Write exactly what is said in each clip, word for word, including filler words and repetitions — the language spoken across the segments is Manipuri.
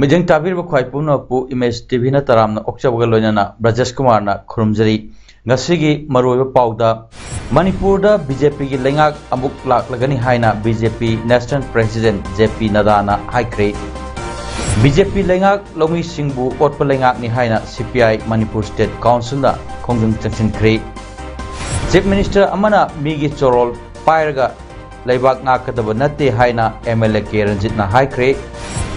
ꯃꯤꯠꯌꯦꯡ ꯇꯥꯕꯤꯔꯤꯕ ꯈ꯭ꯋꯥꯏ ꯄꯨꯝꯅꯃꯛꯄꯨ ꯏꯃꯦꯖ ꯇꯤ ꯚꯤꯅ ꯇꯔꯥꯝꯅ ꯑꯣꯛꯆꯕꯒ ꯂꯣꯏꯅꯅ ꯕ꯭ꯔꯖꯦꯁ ꯀꯨꯃꯥꯔꯅ ꯈꯨꯔꯨꯝꯖꯔꯤ꯫ ꯉꯁꯤꯒꯤ ꯃꯔꯨꯑꯣꯏꯕ ꯄꯥꯎꯗ, ꯃꯅꯤꯄꯨꯔꯗ ꯕꯤ ꯖꯦ ꯄꯤꯒꯤ ꯂꯩꯉꯥꯛ ꯑꯃꯨꯛ ꯂꯥꯛꯂꯒꯅꯤ ꯍꯥꯏꯅ ꯕꯤ ꯖꯦ ꯄꯤ ꯅꯦꯁꯅꯦꯜ ꯄ꯭ꯔꯦꯁꯤꯗꯦꯟꯠ ꯖꯦ ꯄꯤ ꯅꯗꯥꯅ ꯍꯥꯏꯈ꯭ꯔꯦ꯫ ꯕꯤ ꯖꯦ ꯄꯤ ꯂꯩꯉꯥꯛ ꯂꯧꯃꯤꯁꯤꯡꯕꯨ ꯑꯣꯠꯄ ꯂꯩꯉꯥꯛꯅꯤ ꯍꯥꯏꯅ ꯁꯤ ꯄꯤ ꯑꯥꯏ ꯃꯅꯤꯄꯨꯔ ꯁ꯭ꯇꯦꯠ ꯀꯥꯎꯟꯁꯤꯜꯅ ꯈꯣꯡꯖꯪ ꯆꯪꯁꯤꯟꯈ꯭ꯔꯦ꯫ ꯆꯤꯐ ꯃꯤꯅꯤꯁꯇꯔ ꯑꯃꯅ ꯃꯤꯒꯤ ꯆꯣꯔꯣꯜ ꯄꯥꯏꯔꯒ ꯂꯩꯕꯥꯛ ꯉꯥꯛꯀꯗꯕ ꯅꯠꯇꯦ ꯍꯥꯏꯅ ꯑꯦꯝ ꯑꯦꯜ ꯑꯦ ꯀꯦ ꯔꯟꯖꯤꯠꯅ ꯍꯥꯏꯈ꯭ꯔꯦ꯫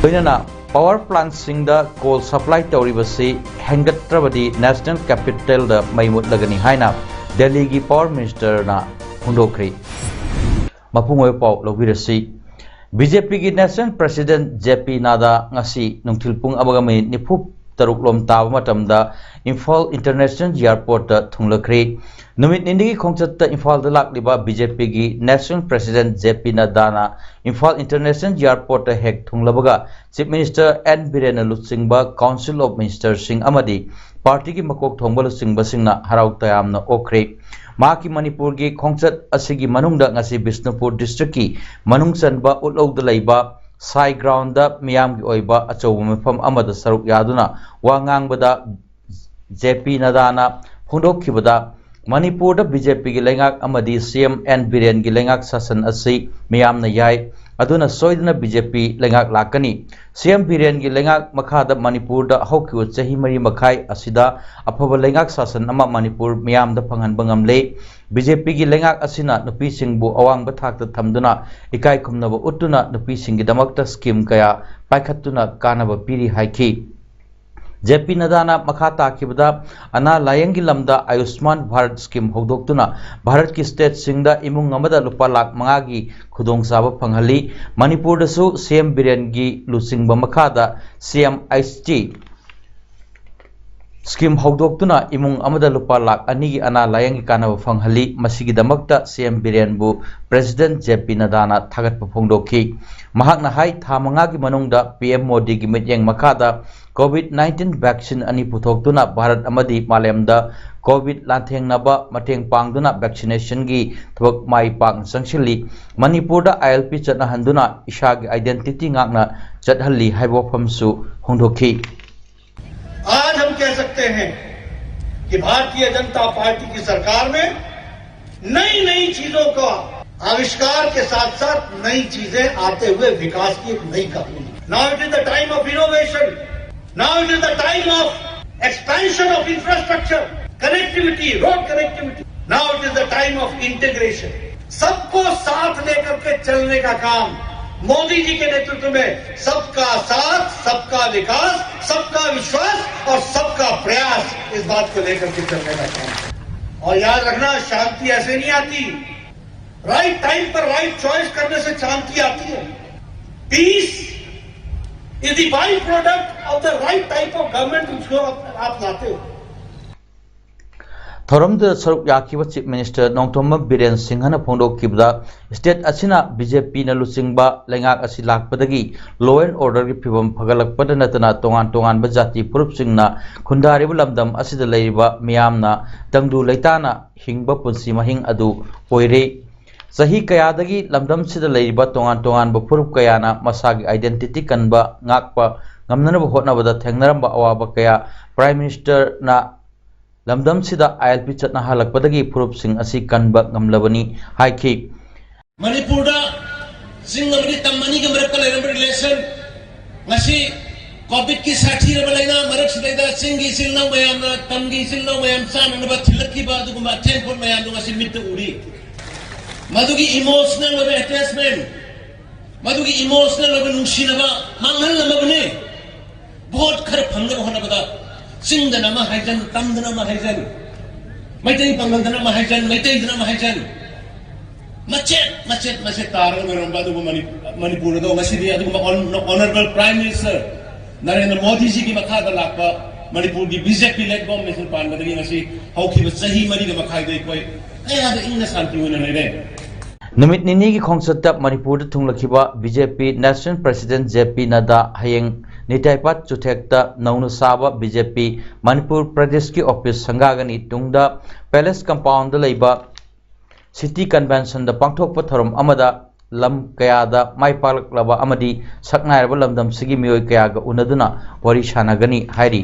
ꯂꯣꯏꯅꯅ ꯄꯥꯋꯔ ꯄ꯭ꯂꯥꯟꯠꯁꯤꯡꯗ ꯀꯣꯜ ꯁꯄ꯭ꯂꯥꯏ ꯇꯧꯔꯤꯕꯁꯤ ꯍꯦꯟꯒꯠꯇ꯭ꯔꯕꯗꯤ ꯅꯦꯁꯅꯦꯜ ꯀꯦꯄꯤꯇꯦꯜꯗ ꯃꯩ ꯃꯨꯠꯂꯒꯅꯤ ꯍꯥꯏꯅ ꯗꯦꯜꯂꯤꯒꯤ ꯄꯥꯋꯔ ꯃꯤꯅꯤꯁꯇꯔꯅ ꯐꯣꯡꯗꯣꯛꯈ꯭ꯔꯦ꯫ ꯃꯄꯨꯡ ꯑꯣꯏꯕ ꯄꯥꯎ ꯂꯧꯕꯤꯔꯁꯤ꯫ ꯕꯤ ꯖꯦ ꯄꯤꯒꯤ ꯅꯦꯁꯅꯦꯜ ꯄ꯭ꯔꯦꯁꯤꯗꯦꯟꯠ ꯖꯦ ꯄꯤ ꯅꯥꯗꯥ ꯉꯁꯤ ꯅꯨꯡꯊꯤꯜ ꯄꯨꯡ ꯑꯃꯒ ꯃꯤꯅꯤꯠ ꯅꯤꯐꯨ ꯇꯔꯨꯛ ꯂꯣꯝ ꯇꯥꯕ ꯃꯇꯝꯗ ꯏꯝꯐꯥꯜ ꯏꯟꯇꯔꯅꯦꯁꯅꯦꯜ ꯑꯦꯌꯔꯄꯣꯔꯠꯇ ꯊꯨꯡꯂꯈ꯭ꯔꯦ꯫ ꯅꯨꯃꯤꯠ ꯅꯤꯅꯤꯒꯤ ꯈꯣꯡꯆꯠꯇ ꯏꯝꯐꯥꯜꯗ ꯂꯥꯛꯂꯤꯕ ꯕꯤ ꯖꯦ ꯄꯤꯒꯤ ꯅꯦꯁꯅꯦꯜ ꯄ꯭ꯔꯦꯁꯤꯗꯦꯟꯠ ꯖꯦ ꯄꯤ ꯅꯗꯥꯅ ꯏꯝꯐꯥꯜ ꯏꯟꯇꯔꯅꯦꯁꯅꯦꯜ ꯑꯦꯌꯔꯄꯣꯔꯠꯇ ꯍꯦꯛ ꯊꯨꯡꯂꯕꯒ ꯆꯤꯐ ꯃꯤꯅꯤꯁꯇꯔ ꯑꯦꯟ ꯕꯤꯔꯦꯟꯅ ꯂꯨꯆꯤꯡꯕ ꯀꯥꯎꯟꯁꯤꯜ ꯑꯣꯐ ꯃꯤꯅꯤꯁꯇꯔꯁꯤꯡ ꯑꯃꯗꯤ ꯄꯥꯔꯇꯤꯒꯤ ꯃꯀꯣꯛ ꯊꯣꯡꯕ ꯂꯨꯆꯤꯡꯕꯁꯤꯡꯅ ꯍꯔꯥꯎ ꯇꯌꯥꯝꯅ ꯑꯣꯛꯈ꯭ꯔꯦ꯫ ꯃꯍꯥꯛꯀꯤ ꯃꯅꯤꯄꯨꯔꯒꯤ ꯈꯣꯡꯆꯠ ꯑꯁꯤꯒꯤ ꯃꯅꯨꯡꯗ ꯉꯁꯤ ꯕꯤꯁꯅꯨꯄꯨꯔ ꯗꯤꯁꯇ꯭ꯔꯤꯛꯀꯤ ꯃꯅꯨꯡ ꯆꯟꯕ ꯎꯠꯂꯧꯗ ꯂꯩꯕ ꯁꯥꯏ ꯒ꯭ꯔꯥꯎꯟꯗ ꯃꯤꯌꯥꯝꯒꯤ ꯑꯣꯏꯕ ꯑꯆꯧꯕ ꯃꯤꯐꯝ ꯑꯃꯗ ꯁꯔꯨꯛ ꯌꯥꯗꯨꯅ ꯋꯥ ꯉꯥꯡꯕꯗ ꯖꯦ ꯄꯤ ꯅꯗꯥꯅ ꯐꯣꯡꯗꯣꯛꯈꯤꯕꯗ, ꯃꯅꯤꯄꯨꯔꯗ ꯕꯤ ꯖꯦ ꯄꯤꯒꯤ ꯂꯩꯉꯥꯛ ꯑꯃꯗꯤ ꯁꯤ ꯑꯦꯝ ꯑꯦꯟ ꯕꯤꯔꯦꯟꯒꯤ ꯂꯩꯉꯥꯛ ꯁꯥꯁꯟ ꯑꯁꯤ ꯃꯤꯌꯥꯝꯅ ꯌꯥꯏ, ꯑꯗꯨꯅ ꯁꯣꯏꯗꯅ ꯕꯤ ꯖꯦ ꯄꯤ ꯂꯩꯉꯥꯛ ꯂꯥꯛꯀꯅꯤ꯫ ꯁꯤ ꯑꯦꯝ ꯕꯤꯔꯦꯟꯒꯤ ꯂꯩꯉꯥꯛ ꯃꯈꯥꯗ ꯃꯅꯤꯄꯨꯔꯗ ꯍꯧꯈꯤꯕ ꯆꯍꯤ ꯃꯔꯤ ꯃꯈꯥꯏ ꯑꯁꯤꯗ ꯑꯐꯕ ꯂꯩꯉꯥꯛ ꯁꯥꯁꯟ ꯑꯃ ꯃꯅꯤꯄꯨꯔ ꯃꯤꯌꯥꯝꯗ ꯐꯪꯍꯟꯕ ꯉꯝꯂꯦ꯫ ꯕꯤ ꯖꯦ ꯄꯤꯒꯤ ꯂꯩꯉꯥꯛ ꯑꯁꯤꯅ ꯅꯨꯄꯤꯁꯤꯡꯕꯨ ꯑꯋꯥꯡꯕ ꯊꯥꯛꯇ ꯊꯝꯗꯨꯅ ꯏꯀꯥꯏ ꯈꯨꯝꯅꯕ ꯎꯠꯇꯨꯅ ꯅꯨꯄꯤꯁꯤꯡꯒꯤꯗꯃꯛꯇ ꯁ꯭ꯀꯤꯝ ꯀꯌꯥ ꯄꯥꯏꯈꯠꯇꯨꯅ ꯀꯥꯟꯅꯕ ꯄꯤꯔꯤ ꯍꯥꯏꯈꯤ꯫ ꯖꯦ ꯄꯤ ꯅꯗꯥꯅ ꯃꯈꯥ ꯇꯥꯈꯤꯕꯗ, ꯑꯅꯥ ꯂꯥꯌꯦꯡꯒꯤ ꯂꯝꯗ ꯑꯌꯨꯁꯃꯥꯟ ꯚꯥꯔꯠ ꯁ꯭ꯀꯤꯝ ꯍꯧꯗꯣꯛꯇꯨꯅ ꯚꯥꯔꯠꯀꯤ ꯁ꯭ꯇꯦꯠꯁꯤꯡꯗ ꯏꯃꯨꯡ ꯑꯃꯗ ꯂꯨꯄꯥ ꯂꯥꯈ ꯃꯉꯥꯒꯤ ꯈꯨꯗꯣꯡꯆꯥꯕ ꯐꯪꯍꯜꯂꯤ꯫ ꯃꯅꯤꯄꯨꯔꯗꯁꯨ ꯁꯤ ꯑꯦꯝ ꯕꯤꯔꯦꯟꯒꯤ ꯂꯨꯆꯤꯡꯕ ꯃꯈꯥꯗ ꯁꯤ ꯑꯦꯝ ꯑꯩꯆ ꯇꯤ ꯁ꯭ꯀꯤꯝ ꯍꯧꯗꯣꯛꯇꯨꯅ ꯏꯃꯨꯡ ꯑꯃꯗ ꯂꯨꯄꯥ ꯂꯥꯈ ꯑꯅꯤꯒꯤ ꯑꯅꯥ ꯂꯥꯌꯦꯡꯒꯤ ꯀꯥꯟꯅꯕ ꯐꯪꯍꯜꯂꯤ꯫ ꯃꯁꯤꯒꯤꯗꯃꯛꯇ ꯁꯤ ꯑꯦꯝ ꯕꯤꯔꯦꯟꯕꯨ ꯄ꯭ꯔꯦꯁꯤꯗꯦꯟꯠ ꯖꯦ ꯄꯤ ꯅꯗꯥꯅ ꯊꯥꯒꯠꯄ ꯐꯣꯡꯗꯣꯛꯈꯤ꯫ ꯃꯍꯥꯛꯅ ꯍꯥꯏ, ꯊꯥ ꯃꯉꯥꯒꯤ ꯃꯅꯨꯡꯗ ꯄꯤ ꯑꯦꯝ ꯃꯣꯗꯤꯒꯤ ꯃꯤꯠꯌꯦꯡ ꯃꯈꯥꯗ COVID nineteen vaccine ꯑꯅꯤ ꯄꯨꯊꯣꯛꯇꯨꯅ ꯚꯥꯔꯠ ꯑꯃꯗꯤ ꯃꯥꯂꯦꯝꯗ COVID ꯂꯥꯟꯊꯦꯡꯅꯕ ꯃꯇꯦꯡ ꯄꯥꯡꯗꯨꯅ vaccinationꯒꯤ ꯊꯕꯛ ꯃꯥꯏ ꯄꯥꯛꯅ ꯆꯪꯁꯤꯜꯂꯤ꯫ ꯃꯅꯤꯄꯨꯔꯗ ꯑꯥꯏ ꯑꯦꯜ ꯄꯤ ꯆꯠꯅꯍꯟꯗꯨꯅ ꯏꯁꯥꯒꯤ identity ꯉꯥꯛꯅ ꯆꯠꯍꯜꯂꯤ ꯍꯥꯏꯕ ꯋꯥꯐꯝꯁꯨ ꯐꯣꯡꯗꯣꯛꯈꯤ꯫ आज हम कह सकते हैं कि भारतीय जनता पार्टी की सरकार में नई नई चीजों का आविष्कार के साथ साथ नई चीजें आते हुए विकास की एक नई कहानी। Now it is the time of innovation. Now it is the time of expansion of infrastructure, connectivity, road connectivity. Now it is the time of integration. सबको साथ लेकर के चलने का काम मोदी जी के नेतृत्व में सबका साथ, सबका विकास, सबका विश्वास और सबका प्रयास, इस बात को लेकर के चलने का काम है। और याद रखना, शांति ऐसे नहीं आती। राइट टाइम पर राइट चॉइस करने से शांति आती है। Peace is the by product of the right type of government which आप लाते हो। ꯊꯧꯔꯝꯗꯨꯗ ꯁꯔꯨꯛ ꯌꯥꯈꯤꯕ ꯆꯤꯐ ꯃꯤꯅꯤꯁꯇꯔ ꯅꯣꯡꯊꯣꯝꯕꯝ ꯕꯤꯔꯦꯟ ꯁꯤꯡꯍꯅ ꯐꯣꯡꯗꯣꯛꯈꯤꯕꯗ, ꯁ꯭ꯇꯦꯠ ꯑꯁꯤꯅ ꯕꯤ ꯖꯦ ꯄꯤꯅ ꯂꯨꯆꯤꯡꯕ ꯂꯩꯉꯥꯛ ꯑꯁꯤ ꯂꯥꯛꯄꯗꯒꯤ law and orderꯒꯤ ꯐꯤꯕꯝ ꯐꯒꯠꯂꯛꯄꯗ ꯅꯠꯇꯅ ꯇꯣꯉꯥꯟ ꯇꯣꯉꯥꯟꯕ ꯖꯥꯇꯤ ꯐꯨꯔꯨꯞꯁꯤꯡꯅ ꯈꯨꯟꯗꯥꯔꯤꯕ ꯂꯝꯗꯝ ꯑꯁꯤꯗ ꯂꯩꯔꯤꯕ ꯃꯤꯌꯥꯝꯅ ꯇꯪꯗꯨ ꯂꯩꯇꯥꯅ ꯍꯤꯡꯕ ꯄꯨꯟꯁꯤ ꯃꯍꯤꯡ ꯑꯗꯨ ꯑꯣꯏꯔꯦ꯫ ꯆꯍꯤ ꯀꯌꯥꯗꯒꯤ ꯂꯝꯗꯝꯁꯤꯗ ꯂꯩꯔꯤꯕ ꯇꯣꯉꯥꯟ ꯇꯣꯉꯥꯟꯕ ꯐꯨꯔꯨꯞ ꯀꯌꯥꯅ ꯃꯁꯥꯒꯤ identity ꯀꯟꯕ ꯉꯥꯛꯄ ꯉꯝꯅꯅꯕ ꯍꯣꯠꯅꯕꯗ ꯊꯦꯡꯅꯔꯝꯕ ꯑꯋꯥꯕ ꯀꯌꯥ ꯄ꯭ꯔꯥꯏꯝ ꯃꯤꯅꯤꯁꯇꯔꯅ ꯂꯝꯗꯝꯁꯤꯗ ꯑꯥꯏ ꯑꯦꯜ ꯄꯤ ꯆꯠꯅꯍꯜꯂꯛꯄꯗꯒꯤ ꯐꯨꯔꯨꯞꯁꯤꯡ ꯑꯁꯤ ꯀꯟꯕ ꯉꯝꯂꯕꯅꯤ ꯍꯥꯏꯈꯤ꯫ ꯃꯅꯤꯄꯨꯔꯗ ꯆꯤꯡ ꯑꯃꯗꯤ ꯇꯝ ꯑꯅꯤꯒꯤ ꯃꯔꯛꯇ ꯂꯩꯔꯝꯕ relation ꯉꯁꯤ COVID ꯀꯤ ꯁꯥꯊꯤꯔꯕ ꯂꯥꯏꯅꯥ ꯃꯔꯛꯁꯤꯗꯩꯗ ꯆꯤꯡꯒꯤ ꯏꯆꯤꯜ ꯏꯅꯥꯎ ꯃꯌꯥꯝꯅ, ꯇꯝꯒꯤ ꯏꯆꯤꯜ ꯏꯅꯥꯎ ꯃꯌꯥꯝ ꯆꯥꯅꯅꯕ ꯊꯤꯜꯂꯛꯈꯤꯕ ꯑꯗꯨꯒꯨꯝꯕ ꯑꯊꯦꯟꯄꯣꯠ ꯃꯌꯥꯝꯗꯣ ꯉꯁꯤ ꯃꯤꯠꯇ ꯎꯔꯤ꯫ ꯃꯗꯨꯒꯤ emotional ꯑꯣꯏꯕ attachment, ꯃꯗꯨꯒꯤ emotional ꯑꯣꯏꯕ ꯅꯨꯡꯁꯤꯅꯕ ꯃꯥꯡꯍꯜꯂꯝꯃꯕꯅꯤ꯫ ꯚꯣꯠ ꯈꯔ ꯐꯪꯅꯕ ꯍꯣꯠꯅꯕꯗ ꯆꯤꯡꯗꯅ ꯑꯃ ꯍꯥꯏꯖꯟ, ꯇꯝꯗꯅ ꯑꯃ ꯍꯥꯏꯖꯟ, ꯃꯩꯇꯩ ꯄꯥꯉꯜꯗꯅ ꯑꯃ ꯍꯥꯏꯖꯟ, ꯃꯩꯇꯩꯗꯅ ꯑꯃ ꯍꯥꯏꯖꯟ, ꯃꯆꯦꯠ ꯃꯆꯦꯠ ꯃꯆꯦꯠ ꯇꯥꯔꯒ ꯂꯩꯔꯝꯕ ꯑꯗꯨꯕꯨ ꯃꯅꯤ-, ꯃꯅꯤꯄꯨꯔ ꯑꯗꯣ ꯉꯁꯤꯗꯤ ꯑꯗꯨꯒꯨꯝꯕ ꯑꯣꯟ-, Honourable Prime Minister ꯅꯔꯦꯟꯗ꯭ꯔ ꯃꯣꯗꯤꯖꯤꯒꯤ ꯃꯈꯥꯗ ꯂꯥꯛꯄ ꯃꯅꯤꯄꯨꯔꯒꯤ BJP led government ꯄꯥꯟꯕꯗꯒꯤ ꯉꯁꯤ ꯍꯧꯈꯤꯕ ꯆꯍꯤ ꯃꯔꯤꯒ ꯃꯈꯥꯏꯗ ꯑꯩꯈꯣꯏ ꯀꯌꯥꯗ ꯏꯪꯅ ꯁꯥꯟꯇꯤ ꯑꯣꯏꯅ ꯂꯩꯔꯦ꯫ ꯅꯨꯃꯤꯠ ꯅꯤꯅꯤꯒꯤ ꯈꯣꯡꯆꯠꯇ ꯃꯅꯤꯄꯨꯔꯗ ꯊꯨꯡꯂꯈꯤꯕ BJP National President JP Nadda ꯍꯌꯦꯡ ꯅꯤꯇꯥꯏꯄꯥꯠ ꯆꯨꯊꯦꯛꯇ ꯅꯧꯅ ꯁꯥꯕ BJP ꯃꯅꯤꯄꯨꯔ ꯄ꯭ꯔꯗꯦꯁꯀꯤ office ꯁꯪꯒꯥꯒꯅꯤ꯫ ꯇꯨꯡꯗ Palace compoundꯗ ꯂꯩꯕ City Conventionꯗ ꯄꯥꯡꯊꯣꯛꯄ ꯊꯧꯔꯝ ꯑꯃꯗ ꯂꯝ ꯀꯌꯥꯗ ꯃꯥꯏ ꯄꯥꯛꯂꯛꯂꯕ ꯑꯃꯗꯤ ꯁꯛꯅꯥꯏꯔꯕ ꯂꯝꯗꯝꯁꯤꯒꯤ ꯃꯤꯑꯣꯏ ꯀꯌꯥꯒ ꯎꯅꯗꯨꯅ ꯋꯥꯔꯤ ꯁꯥꯟꯅꯒꯅꯤ ꯍꯥꯏꯔꯤ꯫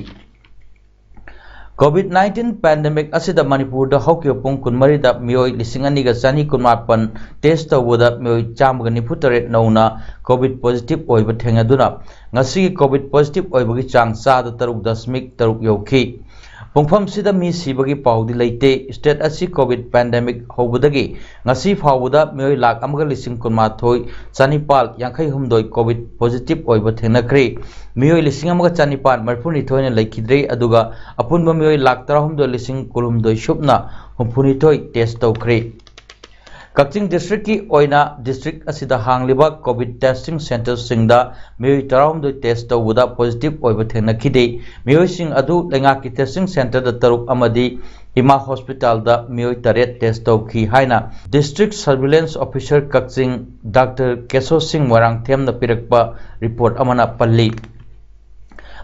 COVID nineteen pandemic ꯑꯁꯤꯗ ꯃꯅꯤꯄꯨꯔꯗ ꯍꯧꯈꯤꯕ ꯄꯨꯡ ꯀꯨꯟꯃꯔꯤꯗ ꯃꯤꯑꯣꯏ ꯂꯤꯁꯤꯡ ꯑꯅꯤꯒ ꯆꯅꯤ ꯀꯨꯟꯃꯥꯄꯟ test ꯇꯧꯕꯗ ꯃꯤꯑꯣꯏ ꯆꯥꯝꯃꯒ ꯅꯤꯐꯨ ꯇꯔꯦꯠ ꯅꯧꯅ COVID positive ꯑꯣꯏꯕ ꯊꯦꯡꯅꯗꯨꯅ ꯉꯁꯤꯒꯤ COVID positive ꯑꯣꯏꯕꯒꯤ ꯆꯥꯡ ꯆꯥꯗ ꯇꯔꯨꯛ ꯗꯁꯃꯤꯛ ꯇꯔꯨꯛ ꯌꯧꯈꯤ꯫ ꯄꯨꯡꯐꯝꯁꯤꯗ ꯃꯤ ꯁꯤꯕꯒꯤ ꯄꯥꯎꯗꯤ ꯂꯩꯇꯦ꯫ State ꯑꯁꯤ COVID pandemic ꯍꯧꯕꯗꯒꯤ ꯉꯁꯤ ꯐꯥꯎꯕꯗ ꯃꯤꯑꯣꯏ ꯂꯥꯈ ꯑꯃꯒ ꯂꯤꯁꯤꯡ ꯀꯨꯟꯃꯥꯊꯣꯏ ꯆꯅꯤꯄꯥꯜ ꯌꯥꯡꯈꯩ ꯍꯨꯝꯗꯣꯏ COVID positive ꯑꯣꯏꯕ ꯊꯦꯡꯅꯈ꯭ꯔꯦ꯫ ꯃꯤꯑꯣꯏ ꯂꯤꯁꯤꯡ ꯑꯃꯒ ꯆꯅꯤꯄꯥꯜ ꯃꯔꯤꯐꯨ ꯅꯤꯊꯣꯏꯅ ꯂꯩꯈꯤꯗ꯭ꯔꯦ, ꯑꯗꯨꯒ ꯑꯄꯨꯟꯕ ꯃꯤꯑꯣꯏ ꯂꯥꯈ ꯇꯔꯥꯍꯨꯝꯗꯣꯏ ꯂꯤꯁꯤꯡ ꯀꯨꯟꯍꯨꯝꯗꯣꯏ ꯁꯨꯞꯅ ꯍꯨꯝꯐꯨꯅꯤꯊꯣꯏ test ꯇꯧꯈ꯭ꯔꯦ꯫ ꯀꯛꯆꯤꯡ districtꯀꯤ ꯑꯣꯏꯅ district ꯑꯁꯤꯗ ꯍꯥꯡꯂꯤꯕ COVID testing centreꯁꯤꯡꯗ ꯃꯤꯑꯣꯏ ꯇꯔꯥꯍꯨꯝꯗꯣꯏ test ꯇꯧꯕꯗ positive ꯑꯣꯏꯕ ꯊꯦꯡꯅꯈꯤꯗꯦ꯫ ꯃꯤꯑꯣꯏꯁꯤꯡ ꯑꯗꯨ ꯂꯩꯉꯥꯛꯀꯤ testing centreꯗ ꯇꯔꯨꯛ ꯑꯃꯗꯤ ꯏꯃꯥ hospitalꯗ ꯃꯤꯑꯣꯏ ꯇꯔꯦꯠ test ꯇꯧꯈꯤ ꯍꯥꯏꯅ District Surveillance Officer ꯀꯛꯆꯤꯡ Doctor ꯀꯦꯁꯣ ꯁꯤꯡ ꯃꯣꯏꯔꯥꯡꯊꯦꯝꯅ ꯄꯤꯔꯛꯄ report ꯑꯃꯅ ꯄꯜꯂꯤ꯫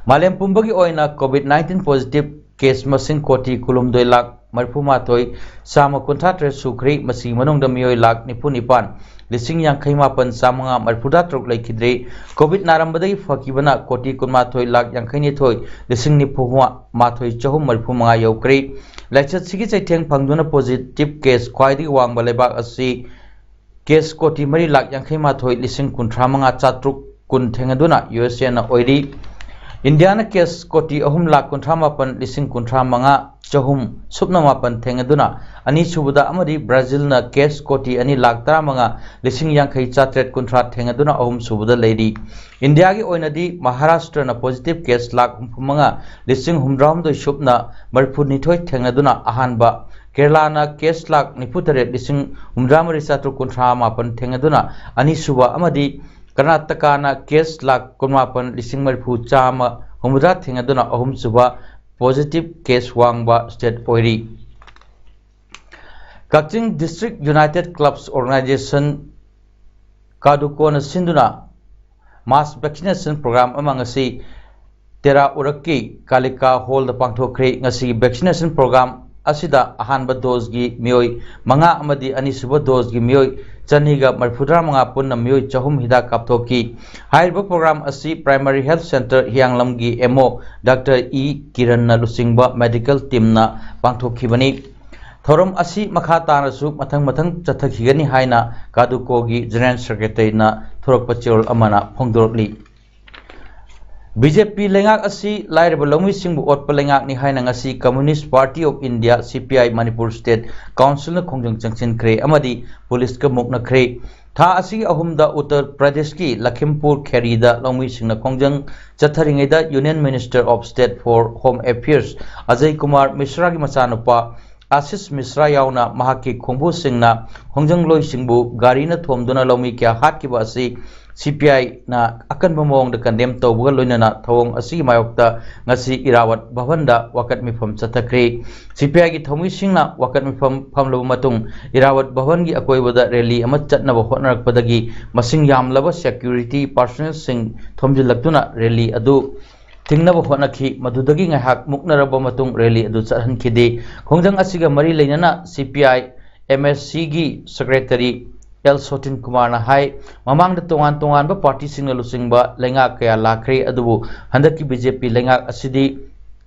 ꯃꯥꯂꯦꯝ ꯄꯨꯝꯕꯒꯤ ꯑꯣꯏꯅ COVID nineteen positive case ꯃꯁꯤꯡ ꯀꯣꯇꯤ ꯀꯨꯟꯍꯨꯝꯗꯣꯏ ꯂꯥꯈ ꯃꯔꯤꯐꯨ ꯃꯥꯊꯣꯏ ꯆꯥꯝꯃ ꯀꯨꯟꯊ꯭ꯔꯥ ꯇꯔꯦꯠ ꯁꯨꯈ꯭ꯔꯦ꯫ ꯃꯁꯤꯒꯤ ꯃꯅꯨꯡꯗ ꯃꯤꯑꯣꯏ ꯂꯥꯈ ꯅꯤꯐꯨ ꯅꯤꯄꯥꯟ ꯂꯤꯁꯤꯡ ꯌꯥꯡꯈꯩ ꯃꯥꯄꯟ ꯆꯥꯝꯃꯉꯥ ꯃꯔꯤꯐꯨ ꯇꯔꯨꯛ ꯂꯩꯈꯤꯗ꯭ꯔꯦ꯫ COVID ꯅꯥꯔꯝꯕꯗꯒꯤ ꯐꯈꯤꯕꯅ ꯀꯣꯇꯤ ꯀꯨꯟꯃꯥꯊꯣꯏ ꯂꯥꯈ ꯌꯥꯡꯈꯩ ꯅꯤꯊꯣꯏ ꯂꯤꯁꯤꯡ ꯅꯤꯐꯨ ꯃꯥꯊꯣꯏ ꯆꯍꯨꯝ ꯃꯔꯤꯐꯨ ꯃꯉꯥ ꯌꯧꯈ꯭ꯔꯦ꯫ ꯂꯥꯏꯆꯠꯁꯤꯒꯤ ꯆꯩꯊꯦꯡ ꯐꯪꯗꯨꯅ positive case ꯈ꯭ꯋꯥꯏꯗꯒꯤ ꯋꯥꯡꯕ ꯂꯩꯕꯥꯛ ꯑꯁꯤ case ꯀꯣꯇꯤ ꯃꯔꯤ ꯂꯥꯈ ꯌꯥꯡꯈꯩ ꯃꯥꯊꯣꯏ ꯂꯤꯁꯤꯡ ꯀꯨꯟꯊ꯭ꯔꯥ ꯃꯉꯥ ꯆꯥꯇ꯭ꯔꯨꯛ ꯀꯨꯟ ꯊꯦꯡꯅꯗꯨꯅ USAꯅ ꯑꯣꯏꯔꯤ꯫ ꯏꯟꯗꯤꯌꯥꯅ case ꯀꯣꯇꯤ ꯑꯍꯨꯝ ꯂꯥꯈ ꯀꯨꯟꯊ꯭ꯔꯥ ꯃꯥꯄꯟ ꯂꯤꯁꯤꯡ ꯀꯨꯟꯊ꯭ꯔꯥ ꯃꯉꯥ ꯆꯍꯨꯝ ꯁꯨꯞꯅ ꯃꯥꯄꯟ ꯊꯦꯡꯅꯗꯨꯅ ꯑꯅꯤꯁꯨꯕꯗ ꯑꯃꯗꯤ ꯕ꯭ꯔꯥꯖꯤꯜꯅ ꯀꯦꯁ ꯀꯣꯇꯤ ꯑꯅꯤ ꯂꯥꯈ ꯇꯔꯥꯃꯉꯥ ꯂꯤꯁꯤꯡ ꯌꯥꯡꯈꯩ ꯆꯥꯇ꯭ꯔꯦꯠ ꯀꯨꯟꯊ꯭ꯔꯥ ꯊꯦꯡꯅꯗꯨꯅ ꯑꯍꯨꯝꯁꯨꯕꯗ ꯂꯩꯔꯤ꯫ ꯏꯟꯗꯤꯌꯥꯒꯤ ꯑꯣꯏꯅꯗꯤ ꯃꯍꯥꯔꯥꯁꯇ꯭ꯔꯅ ꯄꯣꯖꯤꯇꯤꯚ ꯀꯦꯁ ꯂꯥꯈ ꯍꯨꯝꯐꯨ ꯃꯉꯥ ꯂꯤꯁꯤꯡ ꯍꯨꯝꯗ꯭ꯔꯥꯍꯨꯝꯗꯣꯏ ꯁꯨꯞꯅ ꯃꯔꯤꯐꯨꯅꯤꯊꯣꯏ ꯊꯦꯡꯅꯗꯨꯅ ꯑꯍꯥꯟꯕ, ꯀꯦꯔꯂꯥꯅ ꯀꯦꯁ ꯂꯥꯈ ꯅꯤꯐꯨꯇꯔꯦꯠ ꯂꯤꯁꯤꯡ ꯍꯨꯝꯗ꯭ꯔꯥꯃꯔꯤ ꯆꯥꯇ꯭ꯔꯨꯛ ꯀꯨꯟꯊ꯭ꯔꯥ ꯃꯥꯄꯟ ꯊꯦꯡꯅꯗꯨꯅ ꯑꯅꯤꯁꯨꯕ ꯑꯃꯗꯤ ꯀꯔꯅꯥꯇꯀꯥꯅ ꯀꯦꯁ ꯂꯥꯈ ꯀꯨꯟꯃꯥꯄꯟ ꯂꯤꯁꯤꯡ ꯃꯔꯤꯐꯨ ꯆꯥꯝꯃ ꯍꯨꯝꯐꯨꯇꯔꯥ ꯊꯦꯡꯅꯗꯨꯅ ꯑꯍꯨꯝꯁꯨꯕ ꯄꯣꯖꯤꯇꯤꯚ ꯀꯦꯁ ꯋꯥꯡꯕ ꯁ꯭ꯇꯦꯠ ꯑꯣꯏꯔꯤ꯫ ꯀꯛꯆꯤꯡ ꯗꯤꯁꯇ꯭ꯔꯤꯛ ꯌꯨꯅꯥꯏꯇꯦꯗ ꯀ꯭ꯂꯕꯁ ꯑꯣꯔꯒꯅꯥꯏꯖꯦꯁꯟ, ꯀꯥꯗꯨꯀꯣꯅ ꯁꯤꯟꯗꯨꯅ ꯃꯥꯁ ꯚꯦꯛꯁꯤꯅꯦꯁꯟ ꯄ꯭ꯔꯣꯒ꯭ꯔꯥꯝ ꯑꯃ ꯉꯁꯤ ꯇꯦꯔꯥ ꯎꯔꯛꯀꯤ ꯀꯥꯂꯤꯀꯥ ꯍꯣꯜꯗ ꯄꯥꯡꯊꯣꯛꯈ꯭ꯔꯦ꯫ ꯉꯁꯤꯒꯤ ꯚꯦꯛꯁꯤꯅꯦꯁꯟ ꯄ꯭ꯔꯣꯒ꯭ꯔꯥꯝ ꯑꯁꯤꯗ ꯑꯍꯥꯟꯕ ꯗꯣꯖꯒꯤ ꯃꯤꯑꯣꯏ ꯃꯉꯥ ꯑꯃꯗꯤ ꯑꯅꯤꯁꯨꯕ ꯗꯣꯖꯒꯤ ꯃꯤꯑꯣꯏ ꯆꯅꯤꯒ ꯃꯔꯤꯐꯨꯇꯔꯥ ꯃꯉꯥ, ꯄꯨꯟꯅ ꯃꯤꯑꯣꯏ ꯆꯍꯨꯝ ꯍꯤꯗꯥꯛ ꯀꯥꯞꯊꯣꯛꯈꯤ꯫ ꯍꯥꯏꯔꯤꯕ ꯄ꯭ꯔꯣꯒ꯭ꯔꯥꯝ ꯑꯁꯤ primary health centre ꯍꯤꯌꯥꯡꯂꯝꯒꯤ M O doctor E ꯀꯤꯔꯟꯅ ꯂꯨꯆꯤꯡꯕ ꯃꯦꯗꯤꯀꯦꯜ ꯇꯤꯝꯅ ꯄꯥꯡꯊꯣꯛꯈꯤꯕꯅꯤ꯫ ꯊꯧꯔꯝ ꯑꯁꯤ ꯃꯈꯥ ꯇꯥꯅꯁꯨ ꯃꯊꯪ ꯃꯊꯪ ꯆꯠꯊꯈꯤꯒꯅꯤ ꯍꯥꯏꯅ ꯀꯥꯗꯨꯀꯣꯒꯤ ꯖꯦꯅꯦꯔꯦꯜ ꯁꯦꯀ꯭ꯔꯦꯇꯔꯤꯅ ꯊꯣꯔꯛꯄ ꯆꯦꯔꯣꯜ ꯑꯃꯅ ꯐꯣꯡꯗꯣꯔꯛꯂꯤ꯫ ꯕꯤ ꯖꯦ ꯄꯤ ꯂꯩꯉꯥꯛ ꯑꯁꯤ ꯂꯥꯏꯔꯕ ꯂꯧꯃꯤꯁꯤꯡꯕꯨ ꯑꯣꯠꯄ ꯂꯩꯉꯥꯛꯅꯤ ꯍꯥꯏꯅ ꯉꯁꯤ Communist Party of India, C P I, Manipur state ꯀꯥꯎꯟꯁꯤꯜꯅ ꯈꯣꯡꯖꯪ ꯆꯪꯁꯤꯟꯈ꯭ꯔꯦ ꯑꯃꯗꯤ ꯄꯨꯂꯤꯁꯀ ꯃꯨꯛꯅꯈ꯭ꯔꯦ꯫ ꯊꯥ ꯑꯁꯤꯒꯤ ꯑꯍꯨꯝꯗ ꯎꯠꯇꯔ ꯄ꯭ꯔꯗꯦꯁꯀꯤ ꯂꯈꯤꯝꯄꯨꯔ ꯈꯦꯔꯤꯗ ꯂꯧꯃꯤꯁꯤꯡꯅ ꯈꯣꯡꯖꯪ ꯆꯠꯊꯔꯤꯉꯩꯗ Union Minister of State for Home Affairs Ajay Kumar ꯃꯤꯁ꯭ꯔꯥꯒꯤ ꯃꯆꯥꯅꯨꯄꯥ ꯑꯥꯁꯤꯁ ꯃꯤꯁ꯭ꯔꯥ ꯌꯥꯎꯅ ꯃꯍꯥꯛꯀꯤ ꯈꯣꯡꯕꯨꯁꯤꯡꯅ ꯈꯣꯡꯖꯪꯂꯣꯏꯁꯤꯡꯕꯨ ꯒꯥꯔꯤꯅ ꯊꯣꯝꯗꯨꯅ ꯂꯧꯃꯤ ꯀꯌꯥ ꯍꯥꯠꯈꯤꯕ ꯑꯁꯤ C P I ꯅ ꯑꯀꯟꯕ ꯃꯑꯣꯡꯗ ꯀꯟꯗꯦꯝ ꯇꯧꯕꯒ ꯂꯣꯏꯅꯅ ꯊꯧꯑꯣꯡ ꯑꯁꯤꯒꯤ ꯃꯥꯌꯣꯛꯇ ꯉꯁꯤ ꯏꯔꯥꯋꯠ ꯚꯕꯟꯗ ꯋꯥꯀꯠ ꯃꯤꯐꯝ ꯆꯠꯊꯈ꯭ꯔꯦ꯫ C P I ꯒꯤ ꯊꯧꯃꯤꯁꯤꯡꯅ ꯋꯥꯀꯠ ꯃꯤꯐꯝ ꯐꯝꯂꯕ ꯃꯇꯨꯡ ꯏꯔꯥꯋꯠ ꯚꯕꯟꯒꯤ ꯑꯀꯣꯏꯕꯗ ꯔꯦꯂꯤ ꯑꯃ ꯆꯠꯅꯕ ꯍꯣꯠꯅꯔꯛꯄꯗꯒꯤ ꯃꯁꯤꯡ ꯌꯥꯝꯂꯕ ꯁꯦꯀ꯭ꯌꯨꯔꯤꯇꯤ ꯄꯥꯔꯁꯣꯅꯦꯜꯁꯤꯡ ꯊꯣꯝꯖꯤꯜꯂꯛꯇꯨꯅ ꯔꯦꯂꯤ ꯑꯗꯨ ꯊꯤꯡꯅꯕ ꯍꯣꯠꯅꯈꯤ꯫ ꯃꯗꯨꯗꯒꯤ ꯉꯥꯏꯍꯥꯛ ꯃꯨꯛꯅꯔꯕ ꯃꯇꯨꯡ ꯔꯦꯂꯤ ꯑꯗꯨ ꯆꯠꯍꯟꯈꯤꯗꯦ꯫ ꯈꯣꯡꯖꯪ ꯑꯁꯤꯒ ꯃꯔꯤ ꯂꯩꯅꯅ C P I M S C ꯒꯤ ꯁꯦꯀ꯭ꯔꯦꯇꯔꯤ ꯑꯦꯜ ꯁꯣꯇꯤꯟ ꯀꯨꯃꯥꯔꯅ ꯍꯥꯏ, ꯃꯃꯥꯡꯗ ꯇꯣꯉꯥꯟ ꯇꯣꯉꯥꯟꯕ ꯄꯥꯔꯇꯤꯁꯤꯡꯅ ꯂꯨꯆꯤꯡꯕ ꯂꯩꯉꯥꯛ ꯀꯌꯥ ꯂꯥꯛꯈ꯭ꯔꯦ, ꯑꯗꯨꯕꯨ ꯍꯟꯗꯛꯀꯤ B J P ꯂꯩꯉꯥꯛ ꯑꯁꯤꯗꯤ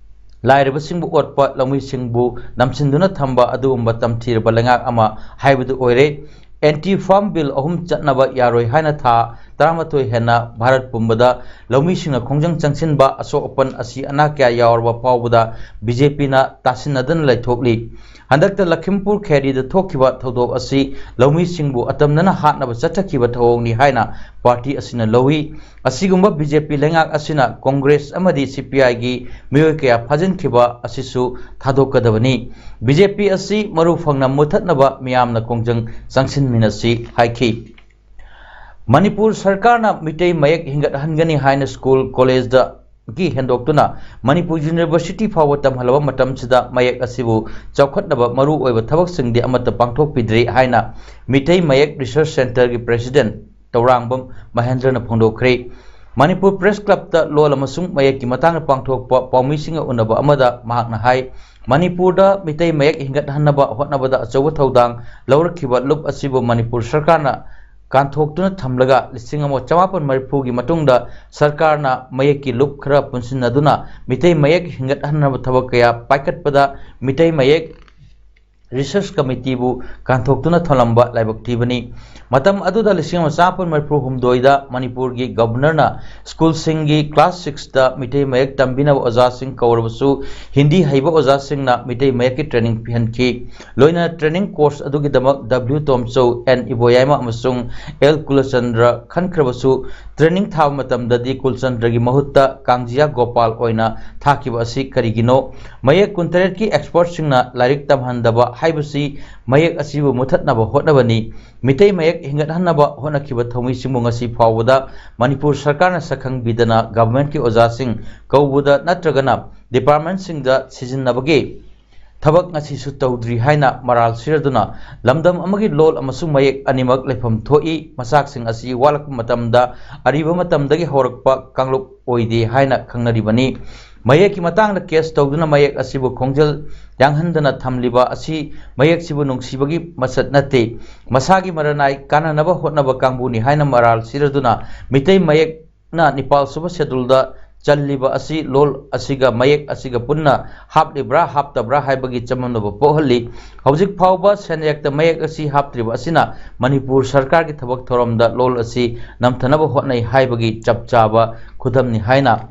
ꯂꯥꯏꯔꯕꯁꯤꯡꯕꯨ ꯑꯣꯠꯄ, ꯂꯧꯃꯤꯁꯤꯡꯕꯨ ꯅꯝꯁꯤꯟꯗꯨꯅ ꯊꯝꯕ ꯑꯗꯨꯒꯨꯝꯕ ꯇꯝꯊꯤꯔꯕ ꯂꯩꯉꯥꯛ ꯑꯃ ꯍꯥꯏꯕꯗꯨ ꯑꯣꯏꯔꯦ꯫ Anti Farm Bill ꯑꯍꯨꯝ ꯆꯠꯅꯕ ꯌꯥꯔꯣꯏ ꯍꯥꯏꯅ ꯊꯥ ꯇꯔꯥꯃꯥꯊꯣꯏ ꯍꯦꯟꯅ ꯚꯥꯔꯠ ꯄꯨꯝꯕꯗ ꯂꯧꯃꯤꯁꯤꯡꯅ ꯈꯣꯡꯖꯪ ꯆꯪꯁꯤꯟꯕ, ꯑꯁꯣꯛ ꯑꯄꯟ ꯑꯁꯤ ꯑꯅꯥ ꯀꯌꯥ ꯌꯥꯎꯔꯕ ꯐꯥꯎꯕꯗ ꯕꯤ ꯖꯦ ꯄꯤꯅ ꯇꯥꯁꯤꯟꯅꯗꯅ ꯂꯩꯊꯣꯛꯂꯤ꯫ ꯍꯟꯗꯛꯇ ꯂꯈꯤꯝꯄꯨꯔ ꯈꯦꯔꯤꯗ ꯊꯣꯛꯈꯤꯕ ꯊꯧꯗꯣꯛ ꯑꯁꯤ ꯂꯧꯃꯤꯁꯤꯡꯕꯨ ꯑꯇꯝꯅꯅ ꯍꯥꯠꯅꯕ ꯆꯠꯊꯈꯤꯕ ꯊꯧꯑꯣꯡꯅꯤ ꯍꯥꯏꯅ ꯄꯥꯔꯇꯤ ꯑꯁꯤꯅ ꯂꯧꯏ꯫ ꯑꯁꯤꯒꯨꯝꯕ ꯕꯤ ꯖꯦ ꯄꯤ ꯂꯩꯉꯥꯛ ꯑꯁꯤꯅ ꯀꯣꯡꯒ꯭ꯔꯦꯁ ꯑꯃꯗꯤ ꯁꯤ ꯄꯤ ꯑꯥꯏꯒꯤ ꯃꯤꯑꯣꯏ ꯀꯌꯥ ꯐꯥꯖꯤꯟꯈꯤꯕ ꯑꯁꯤꯁꯨ ꯊꯥꯗꯣꯛꯀꯗꯕꯅꯤ꯫ ꯕꯤ ꯖꯦ ꯄꯤ ꯑꯁꯤ ꯃꯔꯨ ꯐꯪꯅ ꯃꯨꯊꯠꯅꯕ ꯃꯤꯌꯥꯝꯅ ꯈꯣꯡꯖꯪ ꯆꯪꯁꯤꯟꯃꯤꯟꯅꯁꯤ ꯍꯥꯏꯈꯤ꯫ ꯃꯅꯤꯄꯨꯔ ꯁꯔꯀꯥꯔꯅ ꯃꯤꯇꯩ ꯃꯌꯦꯛ ꯍꯤꯡꯒꯠꯍꯟꯒꯅꯤ ꯍꯥꯏꯅ ꯁ꯭ꯀꯨꯜ, ꯀꯣꯂꯦꯖꯇꯒꯤ ꯍꯦꯟꯗꯣꯛꯇꯨꯅ ꯃꯅꯤꯄꯨꯔ ꯌꯨꯅꯤꯚꯔꯁꯤꯇꯤ ꯐꯥꯎꯕ ꯇꯝꯍꯜꯂꯕ ꯃꯇꯝꯁꯤꯗ ꯃꯌꯦꯛ ꯑꯁꯤꯕꯨ ꯆꯥꯎꯈꯠꯅꯕ ꯃꯔꯨ ꯑꯣꯏꯕ ꯊꯕꯛꯁꯤꯡꯗꯤ ꯑꯃꯠꯇ ꯄꯥꯡꯊꯣꯛꯄꯤꯗ꯭ꯔꯤ ꯍꯥꯏꯅ ꯃꯤꯇꯩ ꯃꯌꯦꯛ ꯔꯤꯁꯔꯁ ꯁꯦꯟꯇꯔꯒꯤ ꯄ꯭ꯔꯦꯁꯤꯗꯦꯟꯠ ꯇꯧꯔꯥꯡꯕꯝ ꯃꯍꯦꯟꯗ꯭ꯔꯅ ꯐꯣꯡꯗꯣꯛꯈ꯭ꯔꯦ꯫ ꯃꯅꯤꯄꯨꯔ ꯄ꯭ꯔꯦꯁ ꯀ꯭ꯂꯕꯇ ꯂꯣꯜ ꯑꯃꯁꯨꯡ ꯃꯌꯦꯛꯀꯤ ꯃꯇꯥꯡꯗ ꯄꯥꯡꯊꯣꯛꯄ ꯄꯥꯎꯃꯤꯁꯤꯡꯒ ꯎꯅꯕ ꯑꯃꯗ ꯃꯍꯥꯛꯅ ꯍꯥꯏ, ꯃꯅꯤꯄꯨꯔꯗ ꯃꯤꯇꯩ ꯃꯌꯦꯛ ꯍꯤꯡꯒꯠꯍꯟꯅꯕ ꯍꯣꯠꯅꯕꯗ ꯑꯆꯧꯕ ꯊꯧꯗꯥꯡ ꯂꯧꯔꯛꯈꯤꯕ ꯂꯨꯞ ꯑꯁꯤꯕꯨ ꯃꯅꯤꯄꯨꯔ ꯁꯔꯀꯥꯔꯅ ꯀꯥꯟꯊꯣꯛꯇꯨꯅ ꯊꯝꯂꯒ ꯂꯤꯁꯤꯡ ꯑꯃ ꯆꯃꯥꯄꯟ ꯃꯔꯤꯐꯨꯒꯤ ꯃꯇꯨꯡꯗ ꯁꯔꯀꯥꯔꯅ ꯃꯌꯦꯛꯀꯤ ꯂꯨꯞ ꯈꯔ ꯄꯨꯟꯁꯤꯟꯅꯗꯨꯅ ꯃꯤꯇꯩ ꯃꯌꯦꯛ ꯍꯤꯡꯒꯠꯍꯟꯅꯕ ꯊꯕꯛ ꯀꯌꯥ ꯄꯥꯏꯈꯠꯄꯗ ꯃꯤꯇꯩ ꯃꯌꯦꯛ ꯔꯤꯁꯔꯁ ꯀꯃꯤꯇꯤꯕꯨ ꯀꯥꯟꯊꯣꯛꯇꯨꯅ ꯊꯝꯂꯝꯕ ꯂꯥꯏꯕꯛ ꯊꯤꯕꯅꯤ꯫ ꯃꯇꯝ ꯑꯗꯨꯗ ꯂꯤꯁꯤꯡ ꯑꯃ ꯆꯃꯥꯄꯟ ꯃꯔꯤꯐꯨ ꯍꯨꯝꯗꯣꯏꯗ ꯃꯅꯤꯄꯨꯔꯒꯤ ꯒꯕꯔꯅꯔꯅ ꯁ꯭ꯀꯨꯜꯁꯤꯡꯒꯤ ꯀ꯭ꯂꯥꯁ ꯁꯤꯛꯁꯇ ꯃꯤꯇꯩ ꯃꯌꯦꯛ ꯇꯝꯕꯤꯅꯕ ꯑꯣꯖꯥꯁꯤꯡ ꯀꯧꯔꯕꯁꯨ ꯍꯤꯟꯗꯤ ꯍꯩꯕ ꯑꯣꯖꯥꯁꯤꯡꯅ ꯃꯤꯇꯩ ꯃꯌꯦꯛꯀꯤ ꯇ꯭ꯔꯦꯅꯤꯡ ꯄꯤꯍꯟꯈꯤ꯫ ꯂꯣꯏꯅꯅ ꯇ꯭ꯔꯦꯅꯤꯡ ꯀꯣꯔꯁ ꯑꯗꯨꯒꯤꯗꯃꯛ ꯗꯕ꯭ꯂꯤꯎ ꯇꯣꯝꯆꯧ, ꯑꯦꯟ ꯏꯕꯣꯌꯥꯏꯃ ꯑꯃꯁꯨꯡ ꯑꯦꯜ ꯀꯨꯂꯆꯟꯗ꯭ꯔ ꯈꯟꯈ꯭ꯔꯕꯁꯨ ꯇ꯭ꯔꯦꯅꯤꯡ ꯊꯥꯕ ꯃꯇꯝꯗꯗꯤ ꯀꯨꯂꯆꯟꯗ꯭ꯔꯒꯤ ꯃꯍꯨꯠꯇ ꯀꯥꯡꯖꯤꯌꯥ ꯒꯣꯄꯥꯜ ꯑꯣꯏꯅ ꯊꯥꯈꯤꯕ ꯑꯁꯤ ꯀꯔꯤꯒꯤꯅꯣ? ꯃꯌꯦꯛ ꯀꯨꯟꯇꯔꯦꯠꯀꯤ ꯑꯦꯛꯁꯄꯔꯠꯁꯤꯡꯅ ꯂꯥꯏꯔꯤꯛ ꯇꯝꯍꯟꯗꯕ ꯍꯥꯏꯕꯁꯤ ꯃꯌꯦꯛ ꯑꯁꯤꯕꯨ ꯃꯨꯊꯠꯅꯕ ꯍꯣꯠꯅꯕꯅꯤ꯫ ꯃꯤꯇꯩ ꯃꯌꯦꯛ ꯍꯤꯡꯒꯠꯍꯟꯅꯕ ꯍꯣꯠꯅꯈꯤꯕ ꯊꯧꯃꯤꯁꯤꯡꯕꯨ ꯉꯁꯤ ꯐꯥꯎꯕꯗ ꯃꯅꯤꯄꯨꯔ ꯁꯔꯀꯥꯔꯅ ꯁꯛꯈꯪꯕꯤꯗꯅ ꯒꯚꯔꯟꯃꯦꯟꯠꯀꯤ ꯑꯣꯖꯥꯁꯤꯡ ꯀꯧꯕꯗ ꯅꯠꯇ꯭ꯔꯒꯅ ꯗꯤꯄꯥꯔꯠꯃꯦꯟꯠꯁꯤꯡꯗ ꯁꯤꯖꯤꯟꯅꯕꯒꯤ ꯊꯕꯛ ꯉꯁꯤꯁꯨ ꯇꯧꯗ꯭ꯔꯤ ꯍꯥꯏꯅ ꯃꯔꯥꯜ ꯁꯤꯔꯗꯨꯅ ꯂꯝꯗꯝ ꯑꯃꯒꯤ ꯂꯣꯜ ꯑꯃꯁꯨꯡ ꯃꯌꯦꯛ ꯑꯅꯤꯃꯛ ꯂꯩꯐꯝ ꯊꯣꯛꯏ꯫ ꯃꯆꯥꯛꯁꯤꯡ ꯑꯁꯤ ꯋꯥꯠꯂꯛꯄ ꯃꯇꯝꯗ ꯑꯔꯤꯕ ꯃꯇꯝꯗꯒꯤ ꯍꯧꯔꯛꯄ ꯀꯥꯡꯂꯨꯞ ꯑꯣꯏꯗꯦ ꯍꯥꯏꯅ ꯈꯪꯅꯔꯤꯕꯅꯤ꯫ ꯃꯌꯦꯛꯀꯤ ꯃꯇꯥꯡꯗ ꯀꯦꯁ ꯇꯧꯗꯨꯅ ꯃꯌꯦꯛ ꯑꯁꯤꯕꯨ ꯈꯣꯡꯖꯦꯜ ꯌꯥꯡꯍꯟꯗꯅ ꯊꯝꯂꯤꯕ ꯑꯁꯤ ꯃꯌꯦꯛꯁꯤꯕꯨ ꯅꯨꯡꯁꯤꯕꯒꯤ ꯃꯁꯛ ꯅꯠꯇꯦ꯫ ꯃꯁꯥꯒꯤ ꯃꯔꯅꯥꯏ ꯀꯥꯟꯅꯅꯕ ꯍꯣꯠꯅꯕ ꯀꯥꯡꯕꯨꯅꯤ ꯍꯥꯏꯅ ꯃꯔꯥꯜ ꯁꯤꯔꯗꯨꯅ ꯃꯤꯇꯩ ꯃꯌꯦꯛꯅ ꯅꯤꯄꯥꯜ ꯁꯨꯕ ꯁꯦꯗꯨꯜꯗ ꯆꯜꯂꯤꯕ ꯑꯁꯤ ꯂꯣꯜ ꯑꯁꯤꯒ ꯃꯌꯦꯛ ꯑꯁꯤꯒ ꯄꯨꯟꯅ ꯍꯥꯞꯂꯤꯕ꯭ꯔꯥ ꯍꯥꯞꯇꯕ꯭ꯔꯥ ꯍꯥꯏꯕꯒꯤ ꯆꯃꯝꯅꯕ ꯄꯣꯛꯍꯜꯂꯤ꯫ ꯍꯧꯖꯤꯛ ꯐꯥꯎꯕ ꯁꯦꯟꯌꯦꯛꯇ ꯃꯌꯦꯛ ꯑꯁꯤ ꯍꯥꯞꯇ꯭ꯔꯤꯕ ꯑꯁꯤꯅ ꯃꯅꯤꯄꯨꯔ ꯁꯔꯀꯥꯔꯒꯤ ꯊꯕꯛ ꯊꯧꯔꯝꯗ ꯂꯣꯜ ꯑꯁꯤ ꯅꯝꯊꯅꯕ ꯍꯣꯠꯅꯩ ꯍꯥꯏꯕꯒꯤ ꯆꯞ ꯆꯥꯕ ꯈꯨꯗꯝꯅꯤ ꯍꯥꯏꯅ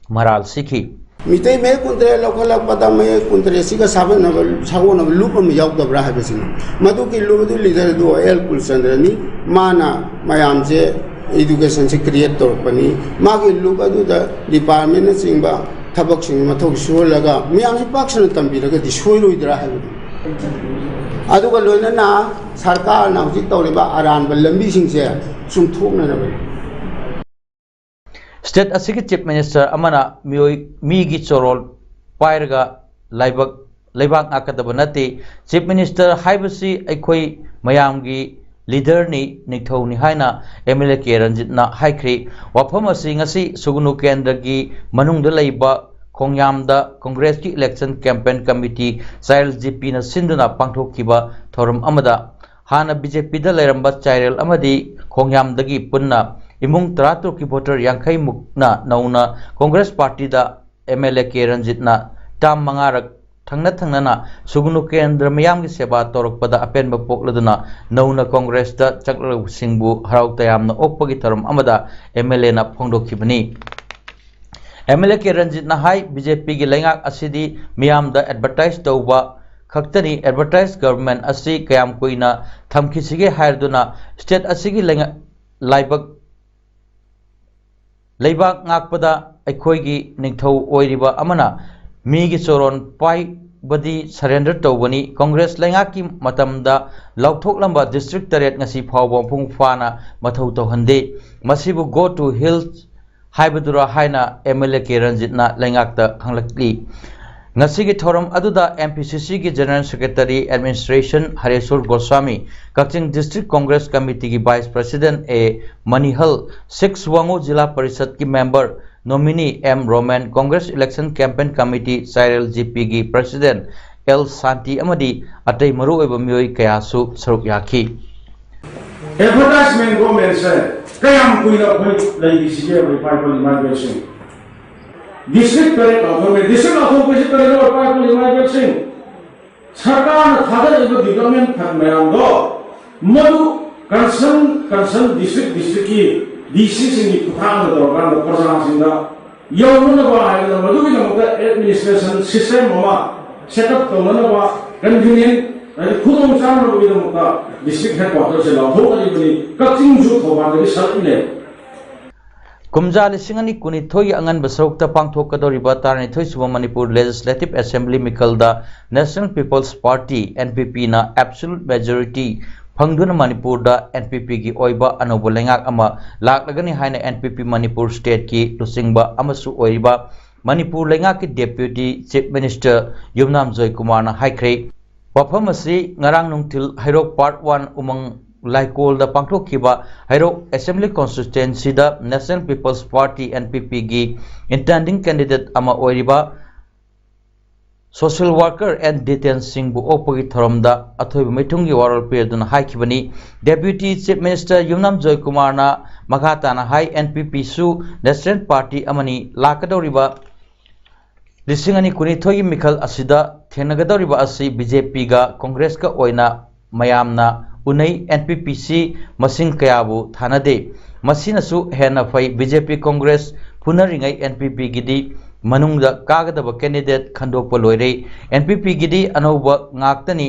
ꯃꯔꯥꯜ ꯁꯤꯈꯤ꯫ ꯃꯤꯇꯩ ꯃꯌꯦꯛ ꯀꯨꯟꯇꯔꯦꯠ ꯂꯧꯈꯠꯂꯛꯄꯗ ꯃꯌꯦꯛ ꯀꯨꯟꯇꯔꯦꯠꯁꯤꯒ ꯁꯥꯒꯣꯟꯅꯕ ꯁꯥꯒꯣꯟꯅꯕ ꯂꯨꯞ ꯑꯃ ꯌꯥꯎꯗꯕ꯭ꯔꯥ ꯍꯥꯏꯕꯁꯤꯅꯤ꯫ ꯃꯗꯨꯒꯤ ꯂꯨꯞ ꯑꯗꯨ ꯂꯤꯗꯔ ꯑꯗꯨ ꯑꯦꯜ ꯀꯨꯜꯆꯟꯗ꯭ꯔꯅꯤ꯫ ꯃꯥꯅ ꯃꯌꯥꯝꯁꯦ ꯏꯗꯨꯀꯦꯁꯟꯁꯦ ꯀ꯭ꯔꯤꯌꯦꯠ ꯇꯧꯔꯛꯄꯅꯤ꯫ ꯃꯥꯒꯤ ꯂꯨꯞ ꯑꯗꯨꯗ ꯗꯤꯄꯥꯔꯠꯃꯦꯟꯅꯆꯤꯡꯕ ꯊꯕꯛꯁꯤꯡ ꯃꯊꯧ ꯁꯨꯍꯜꯂꯒ ꯃꯌꯥꯝꯁꯤ ꯄꯥꯛ ꯁꯟꯅ ꯇꯝꯕꯤꯔꯒꯗꯤ ꯁꯣꯏꯔꯣꯏꯗ꯭ꯔꯥ ꯍꯥꯏꯕꯗꯨ꯫ ꯑꯗꯨꯒ ꯂꯣꯏꯅꯅ ꯁꯔꯀꯥꯔꯅ ꯍꯧꯖꯤꯛ ꯇꯧꯔꯤꯕ ꯑꯔꯥꯟꯕ ꯂꯝꯕꯤꯁꯤꯡꯁꯦ ꯆꯨꯝꯊꯣꯛꯅꯅꯕꯅꯤ꯫ ꯁ꯭ꯇꯦꯠ ꯑꯁꯤꯒꯤ ꯆꯤꯐ ꯃꯤꯅꯤꯁꯇꯔ ꯑꯃꯅ ꯃꯤꯑꯣꯏ ꯃꯤꯒꯤ ꯆꯣꯔꯣꯜ ꯄꯥꯏꯔꯒ ꯂꯥꯏꯕꯛ ꯂꯩꯕꯥꯛ ꯉꯥꯛꯀꯗꯕ ꯅꯠꯇꯦ꯫ ꯆꯤꯐ ꯃꯤꯅꯤꯁꯇꯔ ꯍꯥꯏꯕꯁꯤ ꯑꯩꯈꯣꯏ ꯃꯌꯥꯝꯒꯤ ꯂꯤꯗꯔꯅꯤ, ꯅꯤꯡꯊꯧꯅꯤ ꯍꯥꯏꯅ ꯑꯦꯝ ꯑꯦꯜ ꯑꯦ ꯀꯦ ꯔꯟꯖꯤꯠꯅ ꯍꯥꯏꯈ꯭ꯔꯤ꯫ ꯋꯥꯐꯝ ꯑꯁꯤ ꯉꯁꯤ ꯁꯨꯒꯅꯨ ꯀꯦꯟꯗ꯭ꯔꯒꯤ ꯃꯅꯨꯡꯗ ꯂꯩꯕ ꯈꯣꯡꯌꯥꯝꯗ ꯀꯣꯡꯒ꯭ꯔꯦꯁꯀꯤ election campaign committee Chairel G ꯄꯤꯅ ꯁꯤꯟꯗꯨꯅ ꯄꯥꯡꯊꯣꯛꯈꯤꯕ ꯊꯧꯔꯝ ꯑꯃꯗ ꯍꯥꯟꯅ ꯕꯤ ꯖꯦ ꯄꯤꯗ ꯂꯩꯔꯝꯕ ꯆꯥꯏꯔꯦꯜ ꯑꯃꯗꯤ ꯈꯣꯡꯌꯥꯝꯗꯒꯤ ꯄꯨꯟꯅ ꯏꯃꯨꯡ ꯇꯔꯥꯇꯔꯨꯛꯀꯤ ꯚꯣꯇꯔ ꯌꯥꯡꯈꯩ ꯃꯨꯛꯅ ꯅꯧꯅ ꯀꯣꯡꯒ꯭ꯔꯦꯁ ꯄꯥꯔꯇꯤꯗ ꯑꯦꯝ ꯑꯦꯜ ꯑꯦ ꯀꯦ ꯔꯟꯖꯤꯠꯅ ꯇꯥꯝ ꯃꯉꯥꯔꯛ ꯊꯪꯅ ꯊꯪꯅꯅ ꯁꯨꯒꯅꯨ ꯀꯦꯟꯗ꯭ꯔ ꯃꯤꯌꯥꯝꯒꯤ ꯁꯦꯕꯥ ꯇꯧꯔꯛꯄꯗ ꯑꯄꯦꯟꯕ ꯄꯣꯛꯂꯗꯨꯅ ꯅꯧꯅ ꯀꯣꯡꯒ꯭ꯔꯦꯁꯇ ꯆꯪꯂꯛꯂꯕꯁꯤꯡꯕꯨ ꯍꯔꯥꯎ ꯇꯌꯥꯝꯅ ꯑꯣꯛꯄꯒꯤ ꯊꯧꯔꯝ ꯑꯃꯗ ꯑꯦꯝ ꯑꯦꯜ ꯑꯦꯅ ꯐꯣꯡꯗꯣꯛꯈꯤꯕꯅꯤ꯫ ꯑꯦꯝ ꯑꯦꯜ ꯑꯦ ꯀꯦ ꯔꯟꯖꯤꯠꯅ ꯍꯥꯏ, ꯕꯤ ꯖꯦ ꯄꯤꯒꯤ ꯂꯩꯉꯥꯛ ꯑꯁꯤꯗꯤ ꯃꯤꯌꯥꯝꯗ ꯑꯦꯗꯚꯔꯇꯥꯏꯖ ꯇꯧꯕ ꯈꯛꯇꯅꯤ꯫ ꯑꯦꯗꯚꯔꯇꯥꯏꯖ ꯒꯚꯔꯟꯃꯦꯟꯠ ꯑꯁꯤ ꯀꯌꯥꯝ ꯀꯨꯏꯅ ꯊꯝꯈꯤꯁꯤꯒꯦ ꯍꯥꯏꯔꯗꯨꯅ ꯁ꯭ꯇꯦꯠ ꯑꯁꯤꯒꯤ ꯂꯩꯉꯥꯛ ꯂꯥꯏꯕꯛ ꯂꯩꯕꯥꯛ ꯉꯥꯛꯄꯗ ꯑꯩꯈꯣꯏꯒꯤ ꯅꯤꯡꯊꯧ ꯑꯣꯏꯔꯤꯕ ꯑꯃꯅ ꯃꯤꯒꯤ ꯆꯣꯔꯣꯟ ꯄꯥꯏꯕꯗꯤ ꯁꯔꯦꯟꯗꯔ ꯇꯧꯕꯅꯤ꯫ ꯀꯣꯡꯒ꯭ꯔꯦꯁ ꯂꯩꯉꯥꯛꯀꯤ ꯃꯇꯝꯗ ꯂꯥꯎꯊꯣꯛꯂꯝꯕ ꯗꯤꯁꯇ꯭ꯔꯤꯛ ꯇꯔꯦꯠ ꯉꯁꯤ ꯐꯥꯎꯕ ꯃꯄꯨꯡ ꯐꯥꯅ ꯃꯊꯧ ꯇꯧꯍꯟꯗꯦ꯫ ꯃꯁꯤꯕꯨ "Go to hell" ꯍꯥꯏꯕꯗꯨꯔꯥ ꯍꯥꯏꯅ ꯑꯦꯝ ꯑꯦꯜ ꯑꯦ ꯀꯦ ꯔꯟꯖꯤꯠꯅ ꯂꯩꯉꯥꯛꯇ ꯍꯪꯂꯛꯂꯤ꯫ ꯉꯁꯤꯒꯤ ꯊꯧꯔꯝ ꯑꯗꯨꯗ ꯑꯦꯝ ꯄꯤ ꯁꯤ ꯁꯤꯒꯤ general secretary administration Haresor Goswami, Kakching district Congress ꯀꯃꯤꯇꯤꯒꯤ ꯚꯥꯏꯁ ꯄ꯭ꯔꯁꯤꯗꯦꯟꯠ ꯑꯦ ꯃꯅꯤꯍꯜ, ꯁꯤꯛꯁ ꯋꯥꯉꯨ ꯖꯤꯂꯥ ꯄꯔꯤꯁꯠꯀꯤ member nominee M Romen, Congress election campaign committee Chairel G ꯄꯤꯒꯤ ꯄ꯭ꯔꯁꯤꯗꯦꯟꯠ ꯑꯦꯜ ꯁꯥꯟꯇꯤ ꯑꯃꯗꯤ ꯑꯇꯩ ꯃꯔꯨꯑꯣꯏꯕ ꯃꯤꯑꯣꯏ ꯀꯌꯥꯁꯨ ꯁꯔꯨꯛ ꯌꯥꯈꯤ꯫ ꯑꯦꯗꯚꯔꯇꯥꯏꯖꯃꯦꯟꯠ ꯒꯣꯚꯔꯟꯃꯦꯟꯠꯁꯦ ꯀꯌꯥꯝ ꯀꯨꯏꯅ ꯑꯩꯈꯣꯏ ꯂꯩꯈꯤꯁꯤꯒꯦꯕ, ꯏꯄꯥ ꯏꯄꯨ ꯏꯃꯥ ꯏꯕꯦꯜꯁꯤꯡ? ꯗꯤꯁꯇ꯭ꯔꯤꯛ ꯇꯔꯦꯠ ꯂꯥꯎꯊꯣꯛꯈ꯭ꯔꯦ꯫ ꯗꯤꯁꯇ꯭ꯔꯤꯛ ꯂꯥꯎꯊꯣꯛꯄꯁꯤ ꯀꯔꯤꯅꯣ? ꯄꯥꯏꯔꯛꯄꯅꯤ ꯃꯥꯏ ꯕꯦꯛꯁꯤꯡ ꯁꯔꯀꯥꯔꯅ ꯊꯥꯗꯔꯤꯕ ꯗꯤꯕ꯭ꯂꯞꯃꯦꯟ ꯐꯟ ꯃꯌꯥꯝꯗꯣ ꯃꯗꯨ ꯀꯟꯁꯔꯟ ꯀꯟꯁꯔꯟ ꯗꯤꯁꯇ꯭ꯔꯤꯛ ꯗꯤꯁꯇ꯭ꯔꯤꯛꯀꯤ ꯗꯤ ꯁꯤꯁꯤꯡꯒꯤ ꯈꯨꯠꯊꯥꯡꯗ ꯇꯧꯔꯀꯥꯟꯗ ꯄ꯭ꯔꯖꯥꯁꯤꯡꯗ ꯌꯧꯅꯅꯕ ꯍꯥꯏꯗꯅ ꯃꯗꯨꯒꯤꯗꯃꯛꯇ ꯑꯦꯗꯃꯤꯅꯤꯁꯇ꯭ꯔꯦꯁꯟ ꯁꯤꯁꯇꯦꯝ ꯑꯃ ꯁꯦꯠ ꯑꯞ ꯇꯧꯅꯅꯕ, ꯀꯟꯚꯤꯅꯤꯌꯦꯟ ꯍꯥꯏꯗꯤ ꯈꯨꯗꯣꯡ ꯆꯥꯅꯕꯒꯤꯗꯃꯛꯇ ꯗꯤꯁꯇ꯭ꯔꯤꯛ ꯍꯦꯗꯀ꯭ꯋꯥꯇꯔꯁꯦ ꯂꯥꯎꯊꯣꯛꯅꯔꯤꯕꯅꯤ꯫ ꯀꯛꯆꯤꯡꯁꯨ ꯊꯧꯕꯥꯜꯗꯒꯤ ꯁꯔꯛꯏꯅꯦ꯫ ꯀꯨꯝꯖꯥ ꯂꯤꯁꯤꯡ ꯑꯅꯤ ꯀꯨꯟꯅꯤꯊꯣꯏꯒꯤ ꯑꯉꯟꯕ ꯁꯔꯨꯛꯇ ꯄꯥꯡꯊꯣꯛꯀꯗꯧꯔꯤꯕ ꯇꯔꯥꯅꯤꯊꯣꯏ ꯁꯨꯕ ꯃꯅꯤꯄꯨꯔ ꯂꯦꯖꯤꯁꯂꯦꯇꯤꯚ ꯑꯦꯁꯦꯝꯕ꯭ꯂꯤ ꯃꯤꯈꯜꯗ national people's party, N P ꯄꯤꯅ, ꯑꯦꯕꯁꯣꯂꯨꯠ ꯃꯦꯖꯣꯔꯤꯇꯤ ꯐꯪꯗꯨꯅ ꯃꯅꯤꯄꯨꯔꯗ ꯑꯦꯟ ꯄꯤ ꯄꯤꯒꯤ ꯑꯣꯏꯕ ꯑꯅꯧꯕ ꯂꯩꯉꯥꯛ ꯑꯃ ꯂꯥꯛꯂꯒꯅꯤ ꯍꯥꯏꯅ ꯑꯦꯟ ꯄꯤ ꯄꯤ ꯃꯅꯤꯄꯨꯔ ꯁ꯭ꯇꯦꯠꯀꯤ ꯂꯨꯆꯤꯡꯕ ꯑꯃꯁꯨ ꯑꯣꯏꯔꯤꯕ ꯃꯅꯤꯄꯨꯔ ꯂꯩꯉꯥꯛꯀꯤ ꯗꯦꯄ꯭ꯌꯨꯇꯤ ꯆꯤꯐ ꯃꯤꯅꯤꯁꯇꯔ ꯌꯨꯝꯅꯥꯝ ꯖꯣꯏꯀꯨꯃꯥꯔꯅ ꯍꯥꯏꯈ꯭ꯔꯦ꯫ ꯋꯥꯐꯝ ꯑꯁꯤ ꯉꯔꯥꯡ ꯅꯨꯡꯊꯤꯜ ꯍꯩꯔꯣꯛ ꯄꯥꯔꯠ ꯋꯥꯟ ꯎꯃꯪ ꯂꯥꯏꯀꯣꯜꯗ ꯄꯥꯡꯊꯣꯛꯈꯤꯕ ꯍꯩꯔꯣꯛ ꯑꯦꯁꯦꯝꯕ꯭ꯂꯤ ꯀꯣꯟꯁꯇꯤꯇ꯭ꯋꯦꯟꯁꯤꯗ national people's party, N P ꯄꯤꯒꯤ ꯏꯟꯇꯦꯟꯗꯤꯡ ꯀꯦꯟꯗꯤꯗꯦꯠ ꯑꯃ ꯑꯣꯏꯔꯤꯕ ꯁꯣꯁꯤꯌꯦꯜ ꯋꯥꯔꯀꯔ ꯑꯦꯟ ꯗꯤꯇꯦꯟ ꯁꯤꯡꯕꯨ ꯑꯣꯛꯄꯒꯤ ꯊꯧꯔꯝꯗ ꯑꯊꯣꯏꯕ ꯃꯤꯊꯨꯡꯒꯤ ꯋꯥꯔꯣꯜ ꯄꯤꯔꯗꯨꯅ ꯍꯥꯏꯈꯤꯕꯅꯤ꯫ ꯗꯦꯄ꯭ꯌꯨꯇꯤ ꯆꯤꯐ ꯃꯤꯅꯤꯁꯇꯔ ꯌꯨꯝꯅꯥꯝ ꯖꯣꯏꯀꯨꯃꯥꯔꯅ ꯃꯈꯥ ꯇꯥꯅ ꯍꯥꯏ, ꯑꯦꯟ ꯄꯤ ꯄꯤꯁꯨ ꯅꯦꯁꯅꯦꯜ ꯄꯥꯔꯇꯤ ꯑꯃꯅꯤ꯫ ꯂꯥꯛꯀꯗꯧꯔꯤꯕ ꯂꯤꯁꯤꯡ ꯑꯅꯤ ꯀꯨꯟꯅꯤꯊꯣꯏꯒꯤ ꯃꯤꯈꯜ ꯑꯁꯤꯗ ꯊꯦꯡꯅꯒꯗꯧꯔꯤꯕ ꯑꯁꯤ ꯕꯤ ꯖꯦ ꯄꯤꯒ ꯀꯣꯡꯒ꯭ꯔꯦꯁꯀ ꯑꯣꯏꯅ ꯃꯌꯥꯝꯅ ꯎꯅꯩ꯫ ꯑꯦꯟ ꯄꯤ ꯄꯤꯁꯤ ꯃꯁꯤꯡ ꯀꯌꯥꯕꯨ ꯊꯥꯅꯗꯦ꯫ ꯃꯁꯤꯅꯁꯨ ꯍꯦꯟꯅ ꯐꯩ꯫ ꯕꯤ ꯖꯦ ꯄꯤ ꯀꯣꯡꯒ꯭ꯔꯦꯁ ꯐꯨꯅꯔꯤꯉꯩ ꯑꯦꯟ ꯄꯤ ꯄꯤꯒꯤꯗꯤ ꯃꯅꯨꯡꯗ ꯀꯥꯒꯗꯕ ꯀꯦꯟꯗꯤꯗꯦꯠ ꯈꯟꯗꯣꯛꯄ ꯂꯣꯏꯔꯦ꯫ ꯑꯦꯟ ꯄꯤ ꯄꯤꯒꯤꯗꯤ ꯑꯅꯧꯕ ꯉꯥꯛꯇꯅꯤ꯫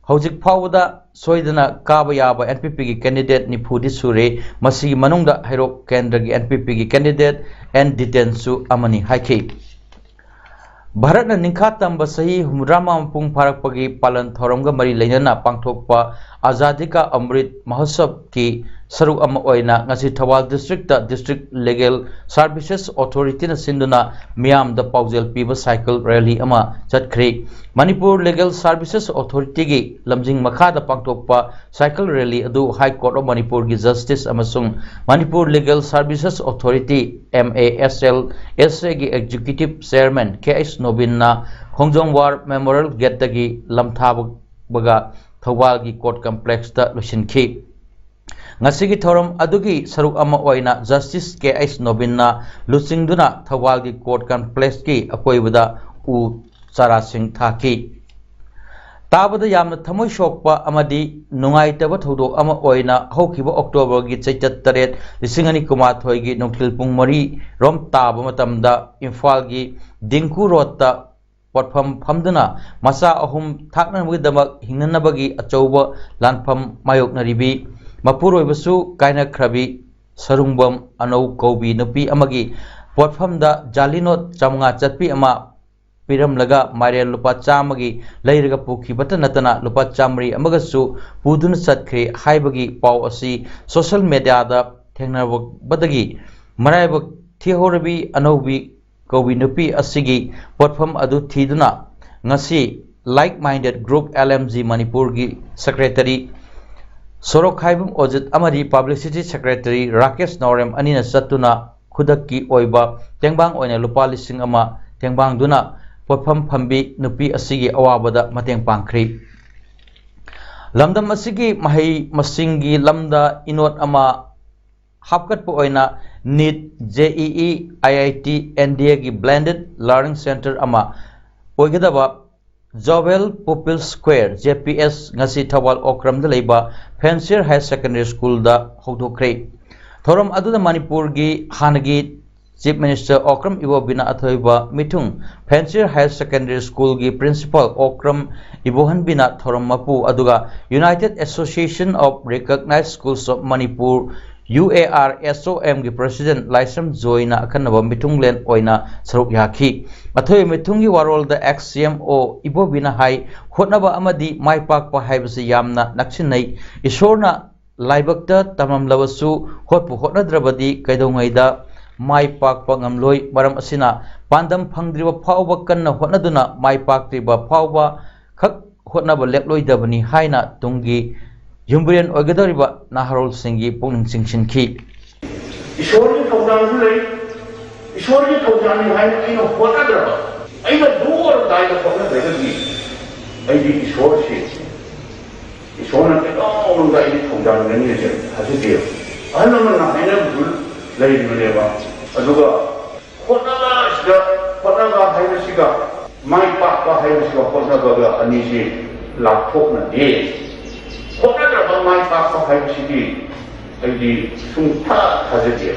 ꯍꯧꯖꯤꯛ ꯐꯥꯎꯕꯗ ꯁꯣꯏꯗꯅ ꯀꯥꯕ ꯌꯥꯕ ꯑꯦꯟ ꯄꯤ ꯄꯤꯒꯤ ꯀꯦꯟꯗꯤꯗꯦꯠ ꯅꯤꯐꯨꯗꯤ ꯁꯨꯔꯦ꯫ ꯃꯁꯤꯒꯤ ꯃꯅꯨꯡꯗ ꯍꯩꯔꯣꯛ ꯀꯦꯟꯗ꯭ꯔꯒꯤ ꯑꯦꯟ ꯄꯤ ꯄꯤꯒꯤ ꯀꯦꯟꯗꯤꯗꯦꯠ ꯑꯦꯟ ꯗꯤꯇꯦꯟꯁꯨ ꯑꯃꯅꯤ ꯍꯥꯏꯈꯤ꯫ ꯚꯥꯔꯠꯅ ꯅꯤꯡꯈꯥ ꯇꯝꯕ ꯆꯍꯤ ꯍꯨꯝꯐꯨꯇꯔꯥ ꯃꯄꯨꯡ ꯐꯥꯔꯛꯄꯒꯤ ꯄꯥꯂꯟ ꯊꯧꯔꯝꯒ ꯃꯔꯤ ꯂꯩꯅꯅ ꯄꯥꯡꯊꯣꯛꯄ ꯑꯖꯥꯗꯤ ꯀꯥ ꯑꯃ꯭ꯔꯤꯠ ꯃꯍꯣꯠꯁꯕꯀꯤ ꯁꯔꯨꯛ ꯑꯃ ꯑꯣꯏꯅ ꯉꯁꯤ Thoubal district district legal services ꯑꯣꯊꯣꯔꯤꯇꯤꯅ ꯁꯤꯟꯗꯨꯅ ꯃꯤꯌꯥꯝꯗ ꯄꯥꯎꯖꯦꯜ ꯄꯤꯕ ꯁꯥꯏꯀꯜ ꯔꯦꯂꯤ ꯑꯃ ꯆꯠꯈ꯭ꯔꯤ꯫ ꯃꯅꯤꯄꯨꯔ ꯂꯤꯒꯦꯜ ꯁꯥꯔꯚꯤꯁꯦꯁ ꯑꯣꯊꯣꯔꯤꯇꯤꯒꯤ ꯂꯝꯖꯤꯡ ꯃꯈꯥꯗ ꯄꯥꯡꯊꯣꯛꯄ ꯁꯥꯏꯀꯜ ꯔꯦꯂꯤ ꯑꯗꯨ ꯍꯥꯏ ꯀꯣꯔꯠ ꯑꯣꯐ ꯃꯅꯤꯄꯨꯔꯒꯤ ꯖꯁꯇꯤꯁ ꯑꯃꯁꯨꯡ Manipur legal services authority, M A S L S ꯑꯦꯒꯤ ꯑꯦꯛꯖꯤꯀ꯭ꯌꯨꯇꯤꯚ ꯆꯦꯌꯔꯃꯦꯟ ꯀꯦ ꯑꯩꯆ ꯅꯣꯕꯤꯟꯅ ꯈꯣꯡꯖꯣꯝ ꯋꯥꯔ ꯃꯦꯃꯣꯔꯤꯌꯦꯜ ꯒꯦꯠꯇꯒꯤ ꯂꯝꯊꯥꯕꯒ ꯊꯧꯕꯥꯜꯒꯤ ꯀꯣꯔꯠ ꯀꯝꯄ꯭ꯂꯦꯛꯁꯇ ꯂꯣꯏꯁꯤꯟꯈꯤ꯫ ꯉꯁꯤꯒꯤ ꯊꯧꯔꯝ ꯑꯗꯨꯒꯤ ꯁꯔꯨꯛ ꯑꯃ ꯑꯣꯏꯅ Justice K H ꯅꯣꯕꯤꯟꯅ ꯂꯨꯆꯤꯡꯗꯨꯅ ꯊꯧꯕꯥꯜꯒꯤ Court Complexꯀꯤ ꯑꯀꯣꯏꯕꯗ ꯎ ꯆꯥꯔꯥꯁꯤꯡ ꯊꯥꯈꯤ꯫ ꯇꯥꯕꯗ ꯌꯥꯝꯅ ꯊꯃꯣꯏ ꯁꯣꯛꯄ ꯑꯃꯗꯤ ꯅꯨꯡꯉꯥꯏꯇꯕ ꯊꯧꯗꯣꯛ ꯑꯃ ꯑꯣꯏꯅ ꯍꯧꯈꯤꯕ Octoberꯒꯤ ꯆꯩꯆꯠ ꯇꯔꯦꯠ, ꯂꯤꯁꯤꯡ ꯑꯅꯤ ꯀꯨꯟꯃꯥꯊꯣꯏꯒꯤ ꯅꯨꯡꯊꯤꯜ ꯄꯨꯡ ꯃꯔꯤ ꯔꯣꯝ ꯇꯥꯕ ꯃꯇꯝꯗ ꯏꯝꯐꯥꯜꯒꯤ ꯗꯤꯡꯀꯨ ꯔꯣꯗꯇ ꯄꯣꯠꯐꯝ ꯐꯝꯗꯨꯅ ꯃꯆꯥ ꯑꯍꯨꯝ ꯊꯥꯛꯅꯕꯒꯤꯗꯃꯛ ꯍꯤꯡꯅꯅꯕꯒꯤ ꯑꯆꯧꯕ ꯂꯥꯟꯐꯝ ꯃꯥꯌꯣꯛꯅꯔꯤꯕꯤ ꯃꯄꯨꯔꯣꯏꯕꯁꯨ ꯀꯥꯏꯅꯈ꯭ꯔꯕꯤ ꯁꯔꯨꯡꯕꯝ ꯑꯅꯧ ꯀꯧꯕꯤ ꯅꯨꯄꯤ ꯑꯃꯒꯤ ꯄꯣꯠꯐꯝꯗ ꯖꯥꯂꯤ ꯅꯣꯠ ꯆꯥꯃꯉꯥ ꯆꯠꯄꯤ ꯑꯃ ꯄꯤꯔꯝꯂꯒ ꯃꯥꯏꯔꯦꯜ ꯂꯨꯄꯥ ꯆꯥꯝꯃꯒꯤ ꯂꯩꯔꯒ ꯄꯨꯈꯤꯕꯇ ꯅꯠꯇꯅ ꯂꯨꯄꯥ ꯆꯥꯃꯔꯤ ꯑꯃꯒꯁꯨ ꯄꯨꯗꯨꯅ ꯆꯠꯈ꯭ꯔꯦ ꯍꯥꯏꯕꯒꯤ ꯄꯥꯎ ꯑꯁꯤ social mediaꯗ ꯊꯦꯡꯅꯔꯛꯄꯗꯒꯤ ꯃꯔꯥꯏꯕꯛ ꯊꯤꯍꯧꯔꯕꯤ ꯑꯅꯧꯕꯤ ꯀꯧꯕꯤ ꯅꯨꯄꯤ ꯑꯁꯤꯒꯤ ꯄꯣꯠꯐꯝ ꯑꯗꯨ ꯊꯤꯗꯨꯅ ꯉꯁꯤ Like Minded Group L M G ꯃꯅꯤꯄꯨꯔꯒꯤ Secretary ꯁꯣꯔꯣꯛꯈꯥꯏꯕꯝ ꯑꯣꯖꯤꯠ ꯑꯃꯗꯤ Publicity Secretary ꯔꯥꯀꯦꯁ ꯅꯥꯎꯔꯦꯝ ꯑꯅꯤꯅ ꯆꯠꯇꯨꯅ ꯈꯨꯗꯛꯀꯤ ꯑꯣꯏꯕ ꯇꯦꯡꯕꯥꯡ ꯑꯣꯏꯅ ꯂꯨꯄꯥ ꯂꯤꯁꯤꯡ ꯑꯃ ꯇꯦꯡꯕꯥꯡꯗꯨꯅ ꯄꯣꯠꯐꯝ ꯐꯝꯕꯤ ꯅꯨꯄꯤ ꯑꯁꯤꯒꯤ ꯑꯋꯥꯕꯗ ꯃꯇꯦꯡ ꯄꯥꯡꯈ꯭ꯔꯤ꯫ ꯂꯝꯗꯝ ꯑꯁꯤꯒꯤ ꯃꯍꯩ ꯃꯁꯤꯡꯒꯤ ꯂꯝꯗ ꯏꯅꯣꯠ ꯑꯃ ꯍꯥꯞꯀꯠꯄ ꯑꯣꯏꯅ NEET, JEE, IIT, NDAꯒꯤ Blended Learning Center ꯑꯃ ꯑꯣꯏꯒꯗꯕ Jovel Pupil Square, JPS, ꯉꯁꯤ ꯊꯧꯕꯥꯜ ꯑꯣꯀ꯭ꯔꯝꯗ ꯂꯩꯕ Fancier Higher Secondary Schoolꯗ ꯍꯧꯗꯣꯛꯈ꯭ꯔꯦ꯫ ꯊꯧꯔꯝ ꯑꯗꯨꯗ ꯃꯅꯤꯄꯨꯔꯒꯤ ꯍꯥꯟꯅꯒꯤ Chief Minister ꯑꯣꯀ꯭ꯔꯝ ꯏꯕꯣꯕꯤꯅ ꯑꯊꯣꯏꯕ ꯃꯤꯊꯨꯡ, Fancier Higher Secondary Schoolꯒꯤ Principal Okram ꯏꯕꯣꯍꯟꯕꯤꯅ ꯊꯧꯔꯝ ꯃꯄꯨ, ꯑꯗꯨꯒ United Association of Recognized Schools of Manipur, UARSOMꯒꯤ President ꯂꯥꯏꯁ꯭ꯔꯝ ꯖꯣꯏꯅ ꯑꯈꯟꯅꯕ ꯃꯤꯊꯨꯡꯂꯦꯟ ꯑꯣꯏꯅ ꯁꯔꯨꯛ ꯌꯥꯈꯤ꯫ ꯑꯊꯣꯏꯕ ꯃꯤꯊꯨꯡꯒꯤ ꯋꯥꯔꯣꯜꯗ ex CMO ꯏꯕꯣꯕꯤꯅ ꯍꯥꯏ, ꯍꯣꯠꯅꯕ ꯑꯃꯗꯤ ꯃꯥꯏ ꯄꯥꯛꯄ ꯍꯥꯏꯕꯁꯤ ꯌꯥꯝꯅ ꯅꯛꯁꯤꯟꯅꯩ꯫ ꯏꯁꯣꯔꯅ ꯂꯥꯏꯕꯛꯇ ꯇꯝꯂꯝꯂꯕꯁꯨ ꯍꯣꯠꯄꯨ ꯍꯣꯠꯅꯗ꯭ꯔꯕꯗꯤ ꯀꯩꯗꯧꯉꯩꯗ ꯃꯥꯏ ꯄꯥꯛꯄ ꯉꯝꯂꯣꯏ꯫ ꯃꯔꯝ ꯑꯁꯤꯅ ꯄꯥꯟꯗꯝ ꯐꯪꯗ꯭ꯔꯤꯕ ꯐꯥꯎꯕ ꯀꯟꯅ ꯍꯣꯠꯅꯗꯨꯅ ꯃꯥꯏ ꯄꯥꯛꯇ꯭ꯔꯤꯕ ꯐꯥꯎꯕ ꯈꯛ ꯍꯣꯠꯅꯕ ꯂꯦꯞꯂꯣꯏꯗꯕꯅꯤ ꯍꯥꯏꯅ ꯇꯨꯡꯒꯤ ꯌꯨꯝꯕꯤꯔꯦꯟ ꯑꯣꯏꯒꯗꯧꯔꯤꯕ ꯅꯍꯥꯔꯣꯜꯁꯤꯡꯒꯤ ꯄꯨꯛꯅꯤꯡ ꯆꯤꯡꯁꯤꯟꯈꯤ꯫ ꯏꯁꯣꯔꯒꯤ ꯊꯧꯖꯥꯜꯁꯨ ꯂꯩ, ꯏꯁꯣꯔꯒꯤ ꯊꯧꯖꯥꯜꯅꯤ ꯍꯥꯏꯅ ꯑꯩꯅ ꯍꯣꯠꯅꯗ꯭ꯔꯕ, ꯑꯩꯅ do or dieꯗ ꯍꯣꯠꯅꯗ꯭ꯔꯒꯗꯤ ꯑꯩꯗꯤ ꯏꯁꯣꯔꯁꯤ, ꯏꯁꯣꯔꯅ ꯀꯩꯗꯧꯅꯨꯡꯗ ꯑꯩꯗꯤ ꯊꯧꯗꯥꯡꯒꯅꯤ ꯍꯥꯏꯁꯦ ꯊꯥꯖꯗꯦ꯫ ꯑꯍꯜ ꯂꯃꯟꯅ ꯍꯥꯏꯅꯕꯁꯨ ꯂꯩꯔꯤꯕꯅꯦꯕ꯫ ꯑꯗꯨꯒ ꯍꯣꯠꯅꯕꯁꯤꯗ, ꯍꯣꯠꯅꯕ ꯍꯥꯏꯕꯁꯤꯒ ꯃꯥꯏ ꯄꯥꯛꯄ ꯍꯥꯏꯕꯁꯤꯒ ꯍꯣꯠꯅꯕꯒ ꯑꯅꯤꯁꯤ ꯂꯥꯞꯊꯣꯛꯅꯗꯦ꯫ ꯍꯣꯠꯅꯗ꯭ꯔꯕ ꯃꯥꯏ ꯄꯥꯛꯄ ꯍꯥꯏꯕꯁꯤꯗꯤ ꯑꯩꯗꯤ ꯁꯨꯡꯊꯥ ꯊꯥꯖꯗꯦ꯫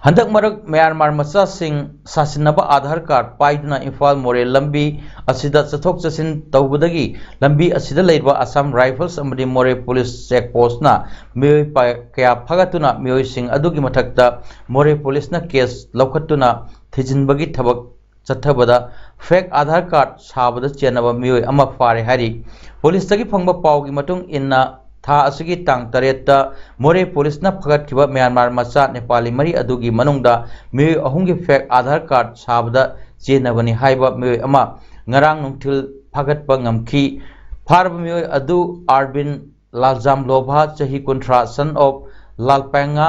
ꯍꯟꯗꯛ ꯃꯔꯛ ꯃ꯭ꯌꯥꯟꯃꯥꯔ ꯃꯆꯥꯁꯤꯡ ꯁꯥꯁꯤꯟꯅꯕ ꯑꯥꯙꯥꯔ ꯀꯥꯔꯗ ꯄꯥꯏꯗꯨꯅ ꯏꯝꯐꯥꯜ ꯃꯣꯔꯦ ꯂꯝꯕꯤ ꯑꯁꯤꯗ ꯆꯠꯊꯣꯛ ꯆꯠꯁꯤꯟ ꯇꯧꯕꯗꯒꯤ ꯂꯝꯕꯤ ꯑꯁꯤꯗ ꯂꯩꯔꯤꯕ ꯑꯁꯥꯝ ꯔꯥꯏꯐꯜꯁ ꯑꯃꯗꯤ ꯃꯣꯔꯦ ꯄꯨꯂꯤꯁ ꯆꯦꯛ ꯄꯣꯁꯅ ꯃꯤꯑꯣꯏ ꯄ-, ꯀꯌꯥ ꯐꯥꯒꯠꯇꯨꯅ ꯃꯤꯑꯣꯏꯁꯤꯡ ꯑꯗꯨꯒꯤ ꯃꯊꯛꯇ ꯃꯣꯔꯦ ꯄꯨꯂꯤꯁꯅ ꯀꯦꯁ ꯂꯧꯈꯠꯇꯨꯅ ꯊꯤꯖꯤꯟꯕꯒꯤ ꯊꯕꯛ ꯆꯠꯊꯕꯗ ꯐꯦꯛ ꯑꯥꯙꯥꯔ ꯀꯥꯔꯗ ꯁꯥꯕꯗ ꯆꯦꯟꯅꯕ ꯃꯤꯑꯣꯏ ꯑꯃ ꯐꯥꯔꯦ ꯍꯥꯏꯔꯤ꯫ ꯄꯨꯂꯤꯁꯇꯒꯤ ꯐꯪꯕ ꯄꯥꯎꯒꯤ ꯃꯇꯨꯡ ꯏꯟꯅ ꯊꯥ ꯑꯁꯤꯒꯤ ꯇꯥꯡ ꯇꯔꯦꯠꯇ ꯃꯣꯔꯦ ꯄꯨꯂꯤꯁꯅ ꯐꯒꯠꯈꯤꯕ ꯃ꯭ꯌꯥꯟꯃꯥꯔ ꯃꯆꯥ ꯅꯦꯄꯥꯂꯤ ꯃꯔꯤ ꯑꯗꯨꯒꯤ ꯃꯅꯨꯡꯗ ꯃꯤꯑꯣꯏ ꯑꯍꯨꯝꯒꯤ ꯐꯦꯛ ꯑꯥꯙꯥꯔ ꯀꯥꯔꯗ ꯁꯥꯕꯗ ꯆꯦꯟꯅꯕꯅꯤ ꯍꯥꯏꯕ ꯃꯤꯑꯣꯏ ꯑꯃ ꯉꯔꯥꯡ ꯅꯨꯡꯊꯤꯜ ꯐꯥꯒꯠꯄ ꯉꯝꯈꯤ꯫ ꯐꯥꯔꯕ ꯃꯤꯑꯣꯏ ꯑꯗꯨ ꯑꯥꯔꯕꯤꯟ ꯂꯥꯜꯖꯥꯝ ꯂꯣꯚꯥ, ꯆꯍꯤ ꯀꯨꯟꯊ꯭ꯔꯥ, son of ꯂꯥꯜꯄꯥꯡꯉꯥ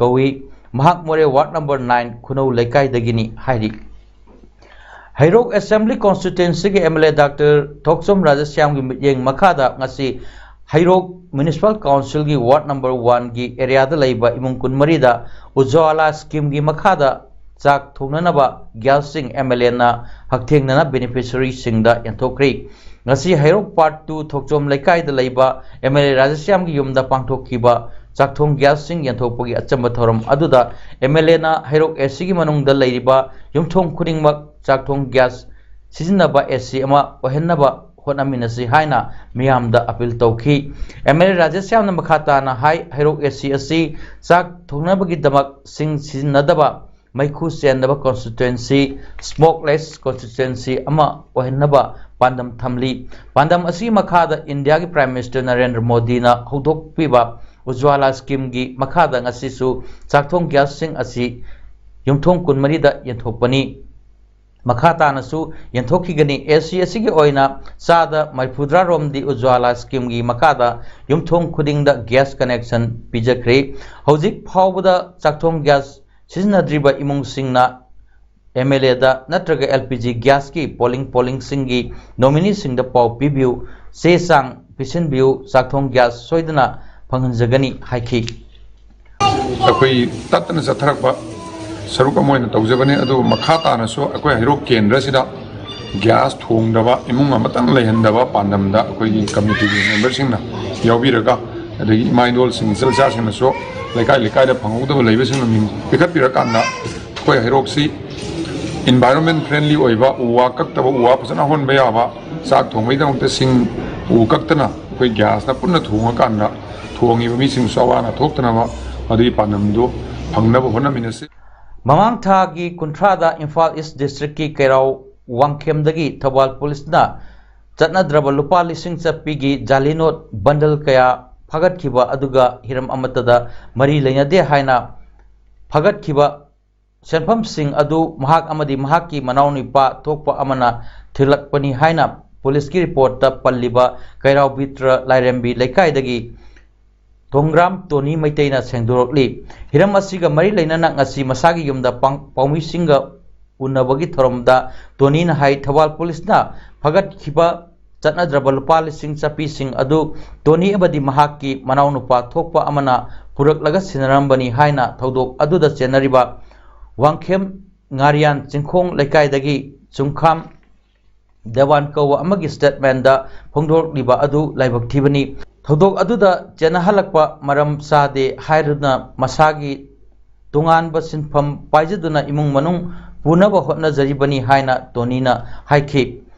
ꯀꯧꯏ꯫ ꯃꯍꯥꯛ ꯃꯣꯔꯦ ꯋꯥꯔꯗ ꯅꯝꯕꯔ ꯅꯥꯏꯟ ꯈꯨꯅꯧ ꯂꯩꯀꯥꯏꯗꯒꯤꯅꯤ ꯍꯥꯏꯔꯤ꯫ ꯍꯩꯔꯣꯛ ꯑꯦꯁꯦꯝꯕ꯭ꯂꯤ ꯀꯣꯟꯁꯇꯤꯇ꯭ꯋꯦꯟꯁꯤꯒꯤ M L A doctor Thokchom ꯔꯥꯙꯦꯁ꯭ꯌꯥꯝꯒꯤ ꯃꯤꯠꯌꯦꯡ ꯃꯈꯥꯗ ꯉꯁꯤ ꯍꯩꯔꯣꯛ ꯃ꯭ꯌꯨꯅꯤꯁꯤꯄꯥꯜ ꯀꯥꯎꯟꯁꯤꯜꯒꯤ ꯋꯥꯔꯗ ꯅꯝꯕꯔ ꯋꯥꯟꯒꯤ ꯑꯦꯔꯤꯌꯥꯗ ꯂꯩꯕ ꯏꯃꯨꯡ ꯀꯨꯟꯃꯔꯤꯗ ꯎꯖ꯭ꯋꯥꯂꯥ ꯁ꯭ꯀꯤꯝꯒꯤ ꯃꯈꯥꯗ ꯆꯥꯛ ꯊꯣꯡꯅꯅꯕ ꯒ꯭ꯌꯥꯁꯁꯤꯡ ꯑꯦꯝ ꯑꯦꯜ ꯑꯦꯅ ꯍꯛꯊꯦꯡꯅꯅ ꯕꯦꯅꯤꯐꯤꯁꯔꯤꯁꯤꯡꯗ ꯌꯦꯟꯊꯣꯛꯈ꯭ꯔꯤ꯫ ꯉꯁꯤ ꯍꯩꯔꯣꯛ ꯄꯥꯔꯠ ꯇꯨ ꯊꯣꯛꯆꯣꯝ ꯂꯩꯀꯥꯏꯗ ꯂꯩꯕ ꯑꯦꯝ ꯑꯦꯜ ꯑꯦ ꯔꯥꯙꯦꯁ꯭ꯌꯥꯝꯒꯤ ꯌꯨꯝꯗ ꯄꯥꯡꯊꯣꯛꯈꯤꯕ ꯆꯥꯛꯊꯣꯡ ꯒ꯭ꯌꯥꯁꯁꯤꯡ ꯌꯦꯟꯊꯣꯛꯄꯒꯤ ꯑꯆꯝꯕ ꯊꯧꯔꯝ ꯑꯗꯨꯗ ꯑꯦꯝ ꯑꯦꯜ ꯑꯦꯅ ꯍꯩꯔꯣꯛ ꯑꯦ ꯁꯤꯒꯤ ꯃꯅꯨꯡꯗ ꯂꯩꯔꯤꯕ ꯌꯨꯝꯊꯣꯡ ꯈꯨꯗꯤꯡꯃꯛ ꯆꯥꯛꯊꯣꯡ ꯒ꯭ꯌꯥꯁ ꯁꯤꯖꯤꯟꯅꯕ ꯑꯦ ꯁꯤ ꯑꯃ ꯑꯣꯏꯍꯟꯅꯕ ꯍꯣꯠꯅꯃꯤꯟꯅꯁꯤ ꯍꯥꯏꯅ ꯃꯤꯌꯥꯝꯗ ꯑꯄꯤꯜ ꯇꯧꯈꯤ꯫ ꯑꯦꯝ ꯑꯦꯜ ꯑꯦ ꯔꯥꯙꯦꯁ꯭ꯌꯥꯝꯅ ꯃꯈꯥ ꯇꯥꯅ ꯍꯥꯏ, ꯍꯩꯔꯣꯛ ꯑꯦ ꯁꯤ ꯑꯁꯤ ꯆꯥꯛ ꯊꯣꯡꯅꯕꯒꯤꯗꯃꯛ ꯁꯤꯡ ꯁꯤꯖꯤꯟꯅꯗꯕ ꯃꯩꯈꯨ ꯆꯦꯟꯗꯕ ꯀꯣꯟꯁꯇꯤꯇ꯭ꯋꯦꯟꯁꯤ, ꯁ꯭ꯃꯣꯛꯂꯦꯁ ꯀꯣꯟꯁꯇꯤꯇ꯭ꯋꯦꯟꯁꯤ ꯑꯃ ꯑꯣꯏꯍꯟꯅꯕ ꯄꯥꯟꯗꯝ ꯊꯝꯂꯤ꯫ ꯄꯥꯟꯗꯝ ꯑꯁꯤꯒꯤ ꯃꯈꯥꯗ ꯏꯟꯗꯤꯌꯥꯒꯤ ꯄ꯭ꯔꯥꯏꯝ ꯃꯤꯅꯤꯁꯇꯔ ꯅꯔꯦꯟꯗ꯭ꯔ ꯃꯣꯗꯤꯅ ꯍꯧꯗꯣꯛꯄꯤꯕ ꯎꯖ꯭ꯋꯥꯂꯥ ꯁ꯭ꯀꯤꯝꯒꯤ ꯃꯈꯥꯗ ꯉꯁꯤꯁꯨ ꯆꯥꯛꯊꯣꯡ ꯒ꯭ꯌꯥꯁꯁꯤꯡ ꯑꯁꯤ ꯌꯨꯝꯊꯣꯡ ꯀꯨꯟꯃꯔꯤꯗ ꯌꯦꯟꯊꯣꯛꯄꯅꯤ꯫ ꯃꯈꯥ ꯇꯥꯅꯁꯨ ꯌꯦꯟꯊꯣꯛꯈꯤꯒꯅꯤ꯫ ꯑꯦ ꯁꯤ ꯑꯁꯤꯒꯤ ꯑꯣꯏꯅ ꯆꯥꯗ ꯃꯔꯤꯐꯨꯇꯔꯥ ꯔꯣꯝꯗꯤ ꯎꯖ꯭ꯋꯥꯂꯥ ꯁ꯭ꯀꯤꯝꯒꯤ ꯃꯈꯥꯗ ꯌꯨꯝꯊꯣꯡ ꯈꯨꯗꯤꯡꯗ ꯒ꯭ꯌꯥꯁ ꯀꯅꯦꯛꯁꯟ ꯄꯤꯖꯈ꯭ꯔꯦ꯫ ꯍꯧꯖꯤꯛ ꯐꯥꯎꯕꯗ ꯆꯥꯛꯊꯣꯡ ꯒ꯭ꯌꯥꯁ ꯁꯤꯖꯤꯟꯅꯗ꯭ꯔꯤꯕ ꯏꯃꯨꯡꯁꯤꯡꯅ ꯑꯦꯝ ꯑꯦꯜ ꯑꯦꯗ ꯅꯠꯇ꯭ꯔꯒ ꯑꯦꯜ ꯄꯤ ꯖꯤ ꯒ꯭ꯌꯥꯁꯀꯤ ꯄꯣꯂꯤꯡ ꯄꯣꯂꯤꯡꯁꯤꯡꯒꯤ ꯅꯣꯃꯤꯅꯤꯁꯤꯡꯗ ꯄꯥꯎ ꯄꯤꯕꯤꯌꯨ꯫ ꯆꯦ ꯆꯥꯡ ꯄꯤꯁꯤꯟꯕꯤꯌꯨ, ꯆꯥꯛꯊꯣꯡ ꯒ꯭ꯌꯥꯁ ꯁꯣꯏꯗꯅ ꯐꯪꯍꯟꯖꯒꯅꯤ ꯍꯥꯏꯈꯤ꯫ ꯑꯩꯈꯣꯏ ꯇꯠꯇꯅ ꯆꯠꯊꯔꯛꯄ ꯁꯔꯨꯛ ꯑꯃ ꯑꯣꯏꯅ ꯇꯧꯖꯕꯅꯤ꯫ ꯑꯗꯨꯕꯨ ꯃꯈꯥ ꯇꯥꯅꯁꯨ ꯑꯩꯈꯣꯏ ꯍꯩꯔꯣꯛ ꯀꯦꯟꯗ꯭ꯔꯁꯤꯗ ꯒ꯭ꯌꯥꯁ ꯊꯣꯡꯗꯕ ꯏꯃꯨꯡ ꯑꯃꯇꯪ ꯂꯩꯍꯟꯗꯕ ꯄꯥꯟꯗꯝꯗ ꯑꯩꯈꯣꯏꯒꯤ ꯀꯃꯤꯇꯤꯒꯤ ꯃꯦꯝꯕꯔꯁꯤꯡꯅ ꯌꯥꯎꯕꯤꯔꯒ, ꯑꯗꯒꯤ ꯏꯃꯥ ꯏꯗꯣꯜꯁꯤꯡ, ꯏꯆꯜ ꯏꯆꯥꯁꯤꯡꯅꯁꯨ ꯂꯩꯀꯥꯏ ꯂꯩꯀꯥꯏꯗ ꯐꯪꯍꯧꯗꯕ ꯂꯩꯕꯁꯤꯡꯅ ꯃꯤꯡ ꯄꯤꯈꯠꯄꯤꯔꯀꯥꯟꯗ ꯑꯩꯈꯣꯏ ꯍꯩꯔꯣꯛꯁꯤ environment friendly ꯑꯣꯏꯕ, ꯎ ꯋꯥ ꯀꯛꯇꯕ, ꯎ ꯋꯥ ꯐꯖꯅ ꯍꯧꯍꯟꯕ ꯌꯥꯕ, ꯆꯥꯛ ꯊꯣꯡꯕꯒꯤꯗꯃꯛꯇ ꯁꯤꯡ ꯎ ꯀꯛꯇꯅ ꯑꯩꯈꯣꯏ ꯒ꯭ꯌꯥꯁꯅ ꯄꯨꯟꯅ ꯊꯣꯡꯉꯀꯥꯟꯗ ꯊꯣꯡꯉꯤꯕ ꯃꯤꯁꯤꯡꯁꯨ ꯑꯋꯥ ꯑꯅꯥ ꯊꯣꯛꯇꯅꯕ ꯑꯗꯨꯒꯤ ꯄꯥꯟꯗꯝꯗꯨ ꯐꯪꯅꯕ ꯍꯣꯠꯅꯃꯤꯟꯅꯁꯤ꯫ ꯃꯃꯥꯡ ꯊꯥꯒꯤ ꯀꯨꯟꯊ꯭ꯔꯥꯗ ꯏꯝꯐꯥꯜ ꯏꯁ ꯗꯤꯁꯇ꯭ꯔꯤꯛꯀꯤ ꯀꯩꯔꯥꯎ ꯋꯥꯡꯈꯦꯝꯗꯒꯤ ꯊꯧꯕꯥꯜ ꯄꯨꯂꯤꯁꯅ ꯆꯠꯅꯗ꯭ꯔꯕ ꯂꯨꯄꯥ ꯂꯤꯁꯤꯡ ꯆꯠꯄꯤꯒꯤ ꯖꯥꯂꯤ ꯅꯣꯠ ꯕꯟꯗꯜ ꯀꯌꯥ ꯐꯥꯒꯠꯈꯤꯕ ꯑꯗꯨꯒ ꯍꯤꯔꯝ ꯑꯃꯠꯇꯗ ꯃꯔꯤ ꯂꯩꯅꯗꯦ ꯍꯥꯏꯅ ꯐꯥꯒꯠꯈꯤꯕ ꯁꯦꯟꯐꯝꯁꯤꯡ ꯑꯗꯨ ꯃꯍꯥꯛ ꯑꯃꯗꯤ ꯃꯍꯥꯛꯀꯤ ꯃꯅꯥꯎꯅꯨꯄꯥ ꯊꯣꯛꯄ ꯑꯃꯅ ꯊꯤꯜꯂꯛꯄꯅꯤ ꯍꯥꯏꯅ ꯄꯨꯂꯤꯁꯀꯤ ꯔꯤꯄꯣꯔꯠꯇ ꯄꯜꯂꯤꯕ ꯀꯩꯔꯥꯎ ꯕꯤꯇ꯭ꯔ ꯂꯥꯏꯔꯦꯝꯕꯤ ꯂꯩꯀꯥꯏꯗꯒꯤ ꯊꯣꯡꯒ꯭ꯔꯥꯝ ꯇꯣꯅꯤ ꯃꯩꯇꯩꯅ ꯁꯦꯡꯗꯣꯔꯛꯂꯤ꯫ ꯍꯤꯔꯝ ꯑꯁꯤꯒ ꯃꯔꯤ ꯂꯩꯅꯅ ꯉꯁꯤ ꯃꯁꯥꯒꯤ ꯌꯨꯝꯗ ꯄꯥꯡ-, ꯄꯥꯎꯃꯤꯁꯤꯡꯒ ꯎꯅꯕꯒꯤ ꯊꯧꯔꯝꯗ ꯇꯣꯅꯤꯅ ꯍꯥꯏ, ꯊꯧꯕꯥꯜ ꯄꯨꯂꯤꯁꯅ ꯐꯒꯠꯈꯤꯕ ꯆꯠꯅꯗ꯭ꯔꯕ ꯂꯨꯄꯥ ꯂꯤꯁꯤꯡ ꯆꯠꯄꯤꯁꯤꯡ ꯑꯗꯨ ꯇꯣꯅꯤ ꯑꯃꯗꯤ ꯃꯍꯥꯛꯀꯤ ꯃꯅꯥꯎꯅꯨꯄꯥ ꯊꯣꯛꯄ ꯑꯃꯅ ꯄꯨꯔꯛꯂꯒ ꯁꯤꯟꯅꯔꯝꯕꯅꯤ ꯍꯥꯏꯅ ꯊꯧꯗꯣꯛ ꯑꯗꯨꯗ ꯆꯦꯟꯅꯔꯤꯕ ꯋꯥꯡꯈꯦꯝ ꯉꯥꯔꯤꯌꯥꯟ ꯆꯤꯡꯈꯣꯡ ꯂꯩꯀꯥꯏꯗꯒꯤ ꯆꯨꯡꯈꯥꯝ ꯗꯦꯋꯥꯟ ꯀꯧꯕ ꯑꯃꯒꯤ ꯁ꯭ꯇꯦꯠꯃꯦꯟꯗ ꯐꯣꯡꯗꯣꯔꯛꯂꯤꯕ ꯑꯗꯨ ꯂꯥꯏꯕꯛ ꯊꯤꯕꯅꯤ꯫ ꯊꯧꯗꯣꯛ ꯑꯗꯨꯗ ꯆꯦꯟꯅꯍꯜꯂꯛꯄ ꯃꯔꯝ ꯆꯥꯗꯦ ꯍꯥꯏꯗꯨꯅ ꯃꯁꯥꯒꯤ ꯇꯣꯉꯥꯟꯕ ꯁꯤꯟꯐꯝ ꯄꯥꯏꯖꯗꯨꯅ ꯏꯃꯨꯡ ꯃꯅꯨꯡ ꯄꯨꯅꯕ ꯍꯣꯠꯅꯖꯔꯤꯕꯅꯤ ꯍꯥꯏꯅ ꯇꯣꯅꯤꯅ ꯍꯥꯏꯈꯤ꯫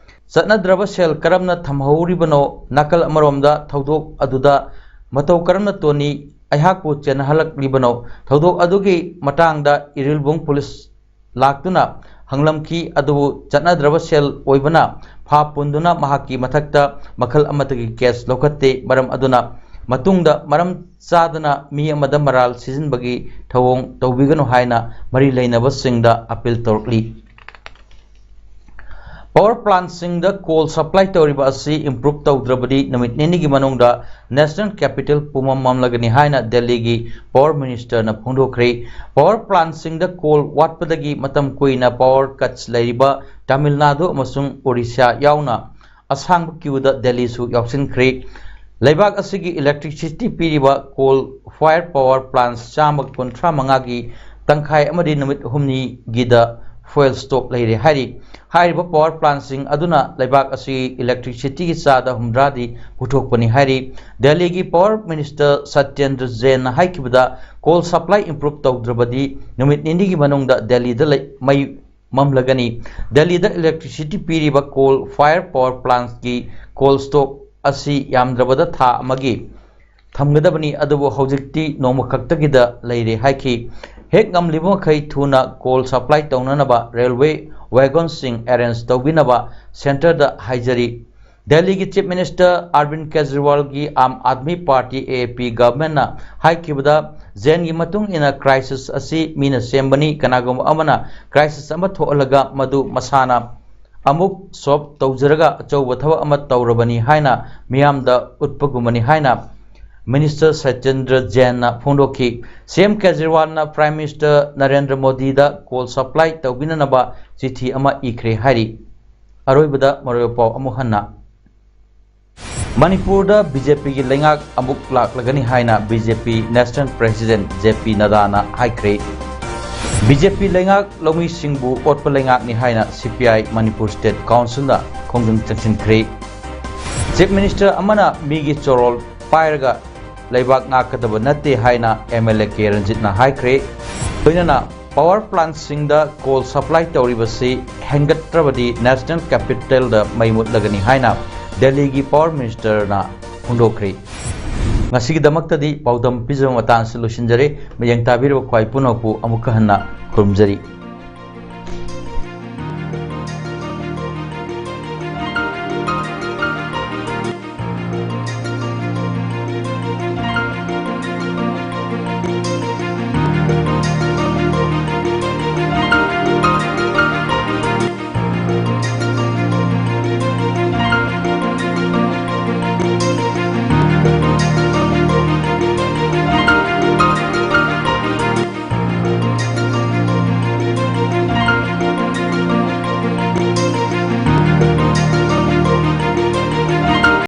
ꯆꯠꯅꯗ꯭ꯔꯕ ꯁꯦꯜ ꯀꯔꯝꯅ ꯊꯝꯍꯧꯔꯤꯕꯅꯣ? ꯅꯥꯀꯜ ꯑꯃꯔꯣꯝꯗ ꯊꯧꯗꯣꯛ ꯑꯗꯨꯗ ꯃꯇꯧ ꯀꯔꯝꯅ ꯇꯣꯅꯤ ꯑꯩꯍꯥꯛꯄꯨ ꯆꯦꯟꯅꯍꯜꯂꯛꯂꯤꯕꯅꯣ? ꯊꯧꯗꯣꯛ ꯑꯗꯨꯒꯤ ꯃꯇꯥꯡꯗ ꯏꯔꯤꯜꯕꯨꯡ ꯄꯨꯂꯤꯁ ꯂꯥꯛꯇꯨꯅ ꯍꯪꯂꯝꯈꯤ, ꯑꯗꯨꯕꯨ ꯆꯠꯅꯗ꯭ꯔꯕ ꯁꯦꯜ ꯑꯣꯏꯕꯅ ꯐꯥ ꯄꯨꯟꯗꯨꯅ ꯃꯍꯥꯛꯀꯤ ꯃꯊꯛꯇ ꯃꯈꯜ ꯑꯃꯠꯇꯒꯤ ꯀꯦꯁ ꯂꯧꯈꯠꯇꯦ꯫ ꯃꯔꯝ ꯑꯗꯨꯅ ꯃꯇꯨꯡꯗ ꯃꯔꯝ ꯆꯥꯗꯅ ꯃꯤ ꯑꯃꯗ ꯃꯔꯥꯜ ꯁꯤꯖꯤꯟꯕꯒꯤ ꯊꯧꯑꯣꯡ ꯇꯧꯕꯤꯒꯅꯨ ꯍꯥꯏꯅ ꯃꯔꯤ ꯂꯩꯅꯕꯁꯤꯡꯗ ꯑꯄꯤꯜ ꯇꯧꯔꯛꯂꯤ꯫ ꯄꯥꯋꯔ ꯄ꯭ꯂꯥꯟꯁꯤꯡꯗ ꯀꯣꯜ ꯁꯄ꯭ꯂꯥꯏ ꯇꯧꯔꯤꯕ ꯑꯁꯤ ꯏꯝꯄ꯭ꯔꯨꯞ ꯇꯧꯗ꯭ꯔꯕꯗꯤ ꯅꯨꯃꯤꯠ ꯅꯤꯅꯤꯒꯤ ꯃꯅꯨꯡꯗ ꯅꯦꯁꯅꯦꯜ ꯀꯦꯄꯤꯇꯦꯜ ꯄꯨꯝꯃꯝ ꯃꯝꯂꯒꯅꯤ ꯍꯥꯏꯅ ꯗꯦꯜꯂꯤꯒꯤ ꯄꯥꯋꯔ ꯃꯤꯅꯤꯁꯇꯔꯅ ꯐꯣꯡꯗꯣꯛꯈ꯭ꯔꯦ꯫ ꯄꯥꯋꯔ ꯄ꯭ꯂꯥꯟꯁꯤꯡꯗ ꯀꯣꯜ ꯋꯥꯠꯄꯗꯒꯤ ꯃꯇꯝ ꯀꯨꯏꯅ ꯄꯥꯋꯔ ꯀꯠꯁ ꯂꯩꯔꯤꯕ ꯇꯥꯃꯤꯜ ꯅꯥꯗꯨ ꯑꯃꯁꯨꯡ ꯑꯣꯔꯤꯁꯥ ꯌꯥꯎꯅ ꯑꯁꯥꯡꯕ ꯀ꯭ꯌꯨꯗ ꯗꯦꯜꯂꯤꯁꯨ ꯌꯥꯎꯁꯤꯟꯈ꯭ꯔꯦ꯫ ꯂꯩꯕꯥꯛ ꯑꯁꯤꯒꯤ ꯏꯂꯦꯛꯇ꯭ꯔꯤꯁꯤꯇꯤ ꯄꯤꯔꯤꯕ ꯀꯣꯜ ꯐꯥꯌꯔ ꯄꯥꯋꯔ ꯄ꯭ꯂꯥꯟꯠ ꯆꯥꯝꯃ ꯀꯨꯟꯊ꯭ꯔꯥ ꯃꯉꯥꯒꯤ ꯇꯪꯈꯥꯏ ꯑꯃꯗꯤ ꯅꯨꯃꯤꯠ ꯍꯨꯝꯅꯤꯒꯤꯗ ꯐ꯭ꯌꯨꯑꯦꯜ ꯁ꯭ꯇꯣꯛ ꯂꯩꯔꯦ ꯍꯥꯏꯔꯤ꯫ ꯍꯥꯏꯔꯤꯕ ꯄꯥꯋꯔ ꯄ꯭ꯂꯥꯟꯠꯁꯤꯡ ꯑꯗꯨꯅ ꯂꯩꯕꯥꯛ ꯑꯁꯤꯒꯤ ꯏꯂꯦꯛꯇ꯭ꯔꯤꯁꯤꯇꯤꯒꯤ ꯆꯥꯗ ꯍꯨꯝꯗ꯭ꯔꯥꯗꯤ ꯄꯨꯊꯣꯛꯄꯅꯤ ꯍꯥꯏꯔꯤ꯫ ꯗꯦꯜꯂꯤꯒꯤ ꯄꯥꯋꯔ ꯃꯤꯅꯤꯁꯇꯔ ꯁꯇ꯭ꯌꯦꯟꯗ꯭ꯔ ꯖꯦꯟꯅ ꯍꯥꯏꯈꯤꯕꯗ, ꯀꯣꯜ ꯁꯄ꯭ꯂꯥꯏ ꯏꯝꯄ꯭ꯔꯨꯚ ꯇꯧꯗ꯭ꯔꯕꯗꯤ ꯅꯨꯃꯤꯠ ꯅꯤꯅꯤꯒꯤ ꯃꯅꯨꯡꯗ ꯗꯦꯜꯂꯤꯗ ꯂꯩ-, ꯃꯩ ꯃꯝꯂꯒꯅꯤ꯫ ꯗꯦꯜꯂꯤꯗ ꯏꯂꯦꯛꯇ꯭ꯔꯤꯁꯤꯇꯤ ꯄꯤꯔꯤꯕ ꯀꯣꯜ ꯐꯥꯌꯔ ꯄꯥꯋꯔ ꯄ꯭ꯂꯥꯟꯠꯀꯤ ꯀꯣꯜ ꯁ꯭ꯇꯣꯛ ꯑꯁꯤ ꯌꯥꯝꯗ꯭ꯔꯕꯗ ꯊꯥ ꯑꯃꯒꯤ ꯊꯝꯒꯗꯕꯅꯤ, ꯑꯗꯨꯕꯨ ꯍꯧꯖꯤꯛꯇꯤ ꯅꯣꯡꯃ ꯈꯛꯇꯒꯤꯗ ꯂꯩꯔꯦ ꯍꯥꯏꯈꯤ꯫ ꯍꯦꯛ ꯉꯝꯂꯤꯕ ꯃꯈꯩ ꯊꯨꯅ ꯀꯣꯜ ꯁꯄ꯭ꯂꯥꯏ ꯇꯧꯅꯅꯕ ꯔꯦꯜꯋꯦ ꯋꯦꯒꯟꯁꯤꯡ ꯑꯦꯔꯦꯟꯖ ꯇꯧꯕꯤꯅꯕ ꯁꯦꯟꯇꯔꯗ ꯍꯥꯏꯖꯔꯤ꯫ ꯗꯦꯜꯂꯤꯒꯤ chief minister ꯑꯔꯕꯤꯟꯗ ꯀꯦꯖꯔꯤꯋꯥꯜꯒꯤ Aam Aadmi party, ꯑꯦ ꯑꯦ ꯄꯤ, ꯒꯚꯔꯟꯃꯦꯟꯠꯅ ꯍꯥꯏꯈꯤꯕꯗ, ꯖꯦꯟꯒꯤ ꯃꯇꯨꯡ ꯏꯟꯅ ꯀ꯭ꯔꯥꯏꯁꯤꯁ ꯑꯁꯤ ꯃꯤꯅ ꯁꯦꯝꯕꯅꯤ, ꯀꯅꯥꯒꯨꯝꯕ ꯑꯃꯅ ꯀ꯭ꯔꯥꯏꯁꯤꯁ ꯑꯃ ꯊꯣꯛꯍꯜꯂꯒ ꯃꯗꯨ ꯃꯁꯥꯅ ꯑꯃꯨꯛ ꯁꯣꯜꯚ ꯇꯧꯖꯔꯒ ꯑꯆꯧꯕ ꯊꯕꯛ ꯑꯃ ꯇꯧꯔꯕꯅꯤ ꯍꯥꯏꯅ ꯃꯤꯌꯥꯝꯗ ꯎꯠꯄꯒꯨꯝꯕꯅꯤ ꯍꯥꯏꯅ ꯃꯤꯅꯤꯁꯇꯔ ꯁꯇ꯭ꯌꯦꯟꯗ꯭ꯔ ꯖꯦꯟꯅ ꯐꯣꯡꯗꯣꯛꯈꯤ꯫ ꯁꯤ ꯑꯦꯝ ꯀꯦꯖꯔꯤꯋꯥꯜꯅ ꯄ꯭ꯔꯥꯏꯝ ꯃꯤꯅꯤꯁꯇꯔ ꯅꯔꯦꯟꯗ꯭ꯔ ꯃꯣꯗꯤꯗ ꯀꯣꯜ ꯁꯄ꯭ꯂꯥꯏ ꯇꯧꯕꯤꯅꯅꯕ ꯆꯤꯊꯤ ꯑꯃ ꯏꯈ꯭ꯔꯦ ꯍꯥꯏꯔꯤ꯫ ꯑꯔꯣꯏꯕꯗ ꯃꯔꯨꯑꯣꯏꯕ ꯄꯥꯎ ꯑꯃꯨꯛ ꯍꯟꯅ꯫ ꯃꯅꯤꯄꯨꯔꯗ ꯕꯤ ꯖꯦ ꯄꯤꯒꯤ ꯂꯩꯉꯥꯛ ꯑꯃꯨꯛ ꯂꯥꯛꯂꯒꯅꯤ ꯍꯥꯏꯅ ꯕꯤ ꯖꯦ ꯄꯤ ꯅꯦꯁꯅꯦꯜ ꯄ꯭ꯔꯦꯁꯤꯗꯦꯟꯠ ꯖꯦ ꯄꯤ ꯅꯗꯥꯅ ꯍꯥꯏꯈ꯭ꯔꯦ꯫ ꯕꯤ ꯖꯦ ꯄꯤ ꯂꯩꯉꯥꯛ ꯂꯧꯃꯤꯁꯤꯡꯕꯨ ꯑꯣꯠꯄ ꯂꯩꯉꯥꯛꯅꯤ ꯍꯥꯏꯅ ꯁꯤ ꯄꯤ ꯑꯥꯏ ꯃꯅꯤꯄꯨꯔ ꯁ꯭ꯇꯦꯠ ꯀꯥꯎꯟꯁꯤꯜꯅ ꯈꯣꯡꯖꯪ ꯆꯪꯁꯤꯟꯈ꯭ꯔꯦ꯫ ꯆꯤꯐ ꯃꯤꯅꯤꯁꯇꯔ ꯑꯃꯅ ꯃꯤꯒꯤ ꯆꯣꯔꯣꯜ ꯄꯥꯏꯔꯒ ꯂꯩꯕꯥꯛ ꯉꯥꯛꯀꯗꯕ ꯅꯠꯇꯦ ꯍꯥꯏꯅ ꯑꯦꯝ ꯑꯦꯜ ꯑꯦ ꯀꯦ ꯔꯟꯖꯤꯠꯅ ꯍꯥꯏꯈ꯭ꯔꯦ꯫ ꯂꯣꯏꯅꯅ ꯄꯥꯋꯔ ꯄ꯭ꯂꯥꯟꯠꯁꯤꯡꯗ ꯀꯣꯜ ꯁꯄ꯭ꯂꯥꯏ ꯇꯧꯔꯤꯕꯁꯤ ꯍꯦꯟꯒꯠꯇ꯭ꯔꯕꯗꯤ ꯅꯦꯁꯅꯦꯜ ꯀꯦꯄꯤꯇꯦꯜꯗ ꯃꯩ ꯃꯨꯠꯂꯒꯅꯤ ꯍꯥꯏꯅ ꯗꯦꯜꯂꯤꯒꯤ ꯄꯥꯋꯔ ꯃꯤꯅꯤꯁꯇꯔꯅ ꯐꯣꯡꯗꯣꯛꯈ꯭ꯔꯦ꯫ ꯉꯁꯤꯒꯤꯗꯃꯛꯇꯗꯤ ꯄꯥꯎꯗꯝ ꯄꯤꯖꯕ ꯃꯇꯥꯡꯁꯤ ꯂꯣꯏꯁꯤꯟꯖꯔꯦ꯫ ꯃꯤꯠꯌꯦꯡ ꯇꯥꯕꯤꯔꯕ ꯈ꯭ꯋꯥꯏ ꯄꯨꯝꯅꯃꯛꯄꯨ ꯑꯃꯨꯛꯀ ꯍꯟꯅ ꯈꯨꯔꯨꯝꯖꯔꯤ꯫